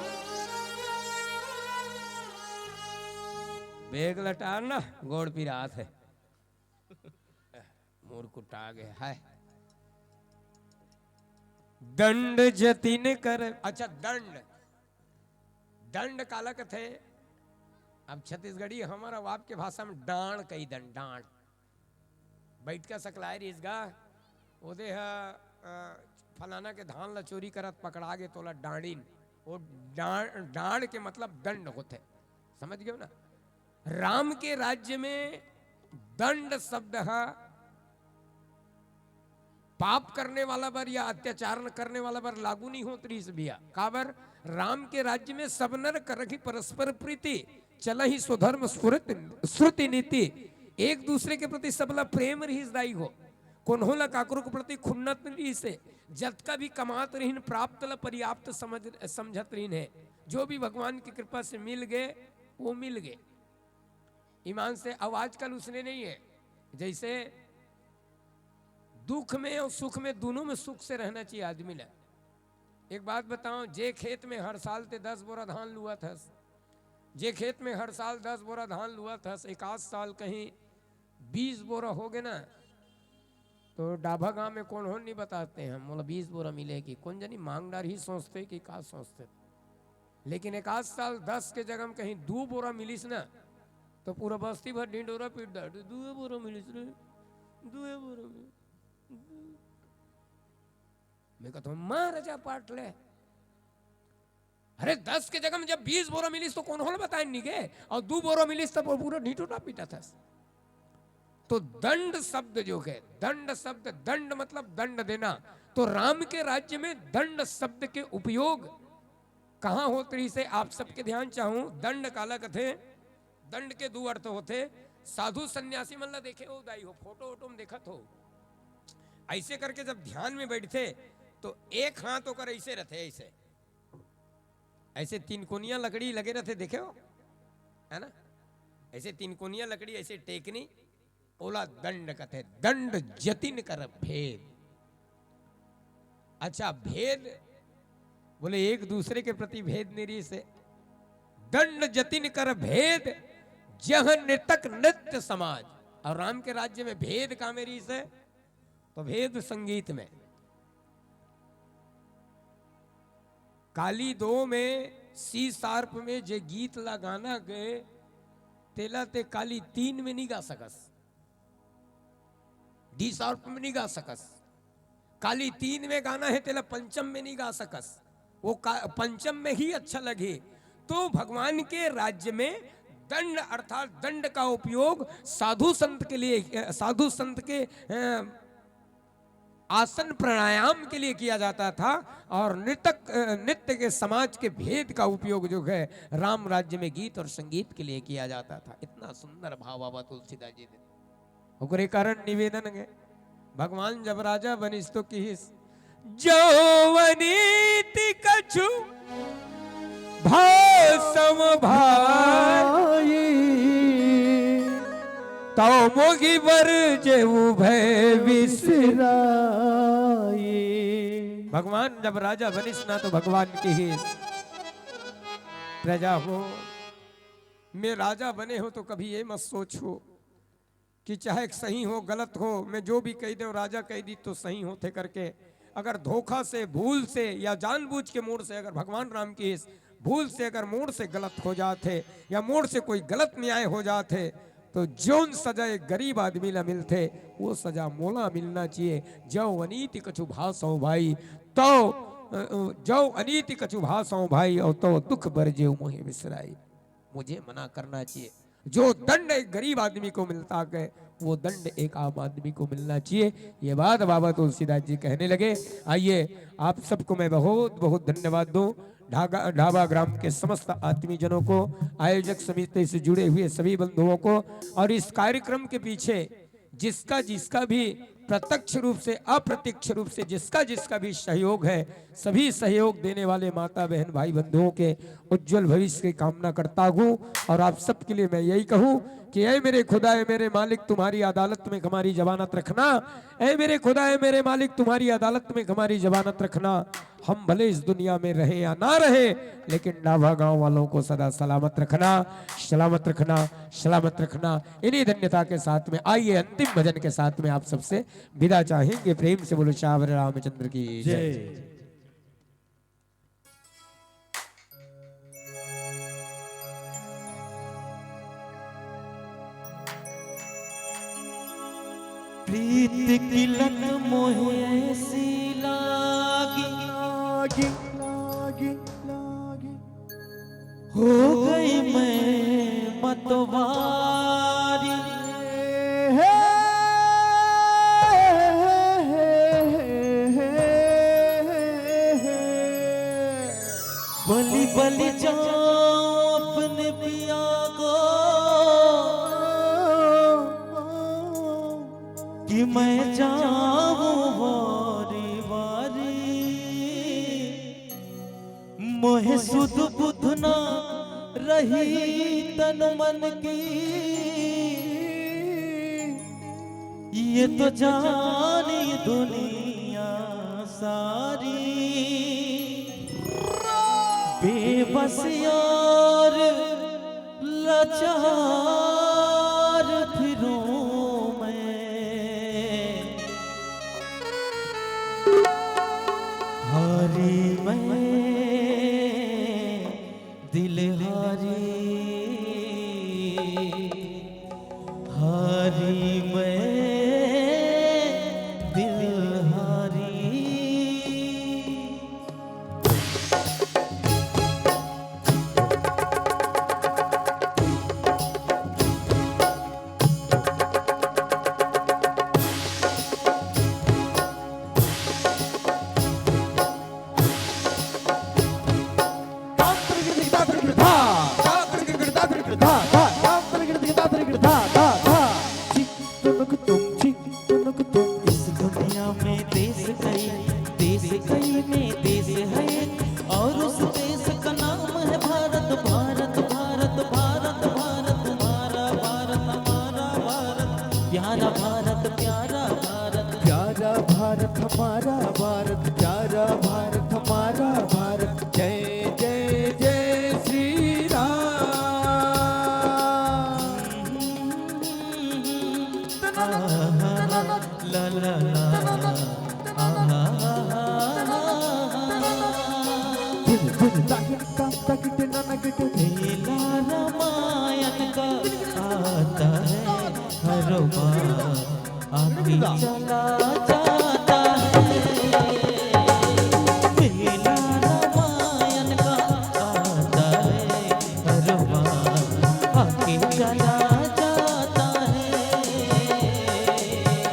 बेग लटार ना, गोड़ पिरात हे। मुरकुटा गे हे। दंड जतिन कर, अच्छा, दंड, दंड काला कथे? अब छत्तीसगढ़ी हमर अउ आपके भाषा में डांड़ कही दन, डांड़। बइठका सकलाय रिहिस गा, ओदे ह, अ, फलाना के धान ला चोरी करत पकड़ा गे, तोला डांड़िन। वो डांड़, डांड़ के मतलब दंड होथे, समझ गेव ना? राम के राज्य में दंड शब्द ह पाप करने वाला बर या अत्याचार करने वाला बर लागू नहीं होत रहिस भैया। काबर? राम के राज्य में सब नर करही परस्पर प्रीति, चलही स्वधर्म स्फुरत-, श्रुति नीति, एक दूसरे के प्रति सबला प्रेम रहिस दाई हो। कोन्हो ला काकरो के प्रति खुन्नत नहीं रहिस हे। जतका भी कमात रहिन, प्राप्त ला पर्याप्त समझ, समझत रहिन हे। जो भी भगवान की कृपा से मिल गए, वो मिल गए। ईमान से, अब आजकल उसने नहीं है। जैसे दुख में और सुख में, दोनों में सुख से रहना चाहिए आदमी ला। एक बात बताओ, जे खेत में हर साल ते दस बोरा धान लुअत हस, जे खेत में हर साल दस बोरा धान लुअत हस, एकाध साल कहीं बीस बोरा हो गे ना, तो डाभा गांव में कोन्हो नहीं बताते हैं, मोला बीस बोरा मिले कि कोन जनी मांग डारही सोचथे कि का सोचथे। लेकिन एकाध साल दस के जगह में कहीं दू बोरा मिलिस ना, तो पूरा बस्ती भर ढिंडोरा पीट डार, "दुए बोरा मिलिस रे, दुए बोरा मिलिस।" मैं कहता हूँ, "मार जा पाट ले।" अरे, दस के जगह में जब बीस बोरा मिलिस, तो कोन्हो ल बताय नहीं गे, और दू बोरा मिलिस, तब वो पूरा ढिंडोरा पीटत हस। तो दंड शब्द जो है, दंड शब्द, दंड मतलब दंड देना। तो राम के राज्य में दंड शब्द के उपयोग कहाँ होत रहिस हे, आप सबके ध्यान चाहूं। दंड काला कथे? दंड के दू अर्थ होथे। साधु सन्यासी मन ला देखे हो दाई हो, फोटो वोटो में देखत हो, ऐसे करके जब ध्यान में बैठथे तो एक हाथ ओकर ऐसे रथे, ऐसे, ऐसे तीन कोनिया लकड़ी लगे रथे, देखे हो, है ना? ऐसे तीन कोनिया लकड़ी ऐसे टेकनी, ओला दंड कथे, दंड जतिन कर भेद। अच्छा, भेद बोले एक दूसरे के प्रति भेद नहीं रहिस हे। दंड जतिन कर भेद, जह नृतक नृत्य समाज। और राम के राज्य में भेद का में रहिस हे? तो भेद संगीत में। काली दो में, सी शार्प में जे गीत ला गाना गे, तेला ते काली तीन में नहीं गा सकस। डी शार्प में नहीं गा सकस। काली तीन में गाना है, तेला पंचम में नहीं गा सकस। वो का-, पंचम में ही अच्छा लगे। तो भगवान के राज्य में दंड अर्थात दंड का उपयोग साधु संत के लिए, अ, साधु संत के, अ, आसन प्राणायाम के लिए किया जाता था और नृतक, अ, नृत्य के समाज के भेद का उपयोग जो है राम राज्य में गीत और संगीत के लिए किया जाता था। इतना सुंदर भाव बाबा तुलसीदास जी ने। ओकरे कारण निवेदन है, भगवान जब राजा बनिस तो किहिस, "जो अनीति कछु भासम भाई, तव मोहि बर जे उभय बिसराई।" भगवान जब राजा बनिस ना तो भगवान किहिस, "प्रजा हो, मैं राजा बने हो तो कभी ये मत सोचो कि चाहे सही हो, गलत हो, मैं जो भी कह देव, राजा कह दी तो सही होथे करके।" अगर धोखा से, भूल से या जानबूझ के मोर से अगर भगवान राम किहिस भूल से अगर मोर से गलत हो जात हे या मोर से कोई गलत न्याय हो जात हे, तो जौन सजा एक गरीब आदमी ला मिलथे, वो सजा मोला मिलना चाहिए। "जो अनीति कछु भासव भाई, तो, अ, अ, जो अनीति कछु भासव भाई, और तो दुख बर जेव मोहि बिसराई।" मुझे मना करना चाहिए। जो दंड एक गरीब आदमी को मिलता है, वो दंड एक आम आदमी को मिलना चाहिए। ये बात बाबा तुलसीदास जी कहने लगे। आइए, आप सबको मैं बहुत बहुत धन्यवाद दूं। ढागा-, ढाबा ग्राम के समस्त आत्मीजनों को, आयोजक समिति से जुड़े हुए सभी बंधुओं को, और इस कार्यक्रम के पीछे जिसका जिसका भी प्रत्यक्ष रूप से, अप्रत्यक्ष रूप से जिसका जिसका भी सहयोग है, सभी सहयोग देने वाले माता बहन भाई बंधुओं के उज्जवल भविष्य की कामना करता हूँ। और आप सबके लिए मैं यही कहूँ कि ऐ मेरे खुदा, ऐ मेरे मालिक, तुम्हारी अदालत में हमारी जमानत रखना। ऐ मेरे खुदा, ऐ मेरे मालिक, तुम्हारी अदालत में हमारी जमानत रखना। हम भले इस दुनिया में रहें या ना रहें, लेकिन ढाबा गांव वालों को सदा सलामत रखना, सलामत रखना, सलामत रखना। इन्हीं धन्यता के साथ में आइए, अंतिम भजन के साथ में आप सबसे विदा चाहेंगे। प्रेम से बोलो सावर रामचंद्र की जय। जय। प्रीत की लत मोहे ऐसी लागी, लागी, लागी, लागी। हो गई मैं मतवारी। बलि बलि जाऊं अपने पिया को, कि मैं जाऊं वारी वारी। मोहे सुध बुध ना रही तन मन की, ये तो जानी दुनिया सारी। बेबस यार लाचार फिरूं मैं, हारी मैं दिल हारी, हारी मैं दिल हारी। इस दुनिया में देश कई, देश कई में देश है, और उस देश का नाम है भारत। भारत, भारत, भारत, भारत, हमारा भारत, हमारा भारत, प्यारा भारत, प्यारा भारत, प्यारा भारत, हमारा भारत, प्यारा भारत, हमारा भारत। जय जय जय श्री राम। ला ला ला। मेला रामायण का आता है हर बार, आके चला जाता है। मेला रामायण का आता है हर बार, आके चला जाता है।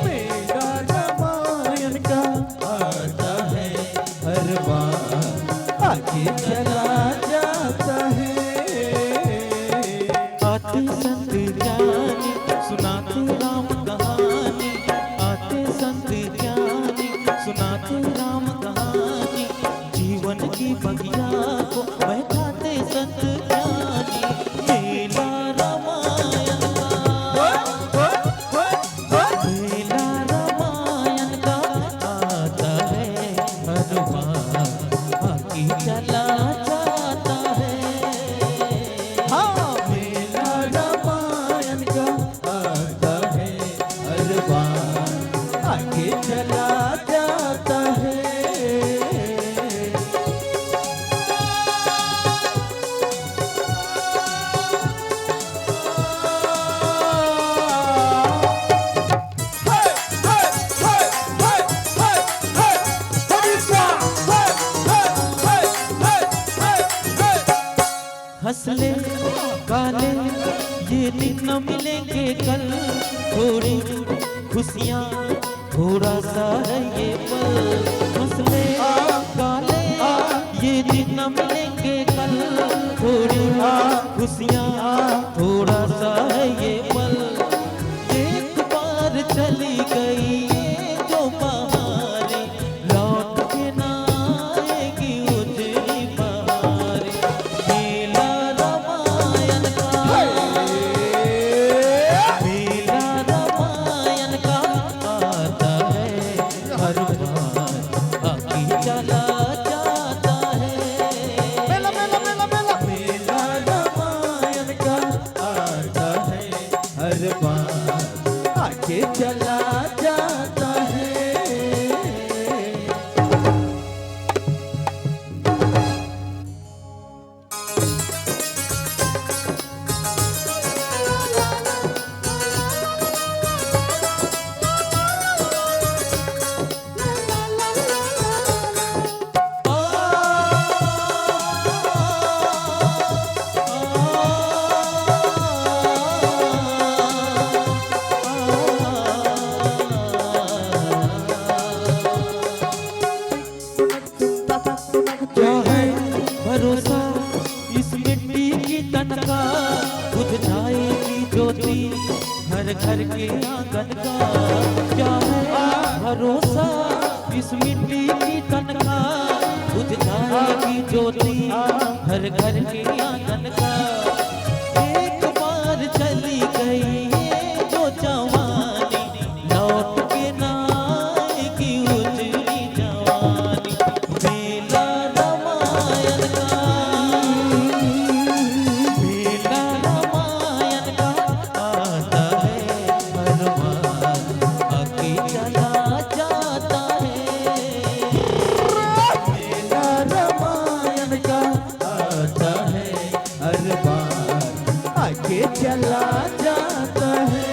मेला रामायण का आता है हर बार, आके चला जाता है। आते संत ज्ञानी सुनाते राम कहानी, आते संत ज्ञानी सुनाते राम कहानी, जीवन की बगिया को बहकाते संत ज्ञानी। मेला रामायण का, मेला रामायण का आता है हर बार, आके चला जाता है। हाँ, मेला रामायण का आता है हर बार, आके चला जाता है। हंस ले, गा ले, ये दिन न मिलेंगे कल। थोड़ी ज्योति हर घर के आंगन का। एक बार चली गई ये जो जवानी, लौट के ना आएगी उजड़ी जवानी। मेला रामायण का, मेला रामायण का आता है हर बार, आके चला जाता है। मेला रामायण का आता है हर बार, आके चला जाता है।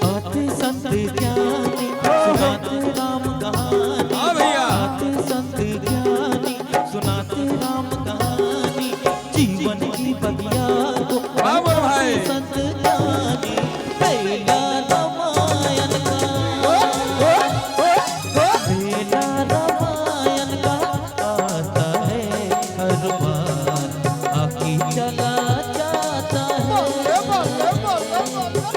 आते संत ज्ञानी सुनाते राम कहानी। हाँ भैया। आते संत ज्ञानी सुनाते राम कहानी। जीवन की बगिया को वाह, वाह भाई। संत ज्ञानी। मेला रामायण का, मेला रामायण का आता है हर बार, आके चला जाता है।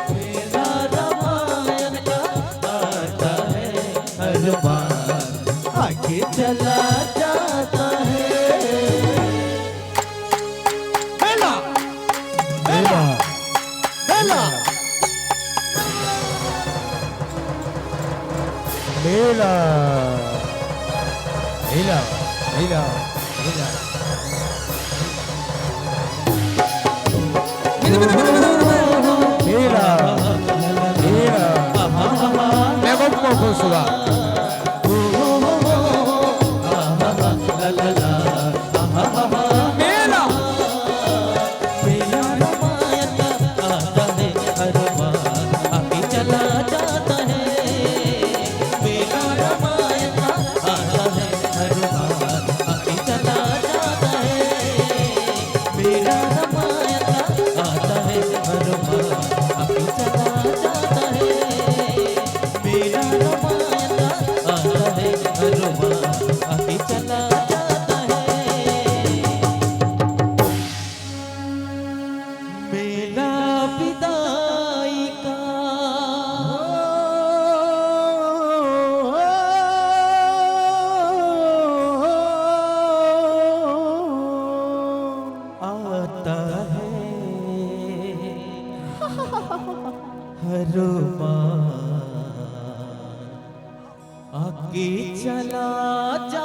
मेला रामायण का आता है हर बार, आके चला जाता है। मेला, मेला, मेला। मेला, मेला, मेला, मेला। मेला, मेला। मैं बहुत खुश हुआ। मेला। मेला रामायण का आता है हर बार, आके चला जाता है। मेला रामायण का आता है हर बार, आके चला जाता है। मेला रामायण का आता है हर बार, आके चला जाता है। मेला रामायण का आता है हर बार, आके चला जाता है। मेला विदाई का आता है हर बार, आके चला जा।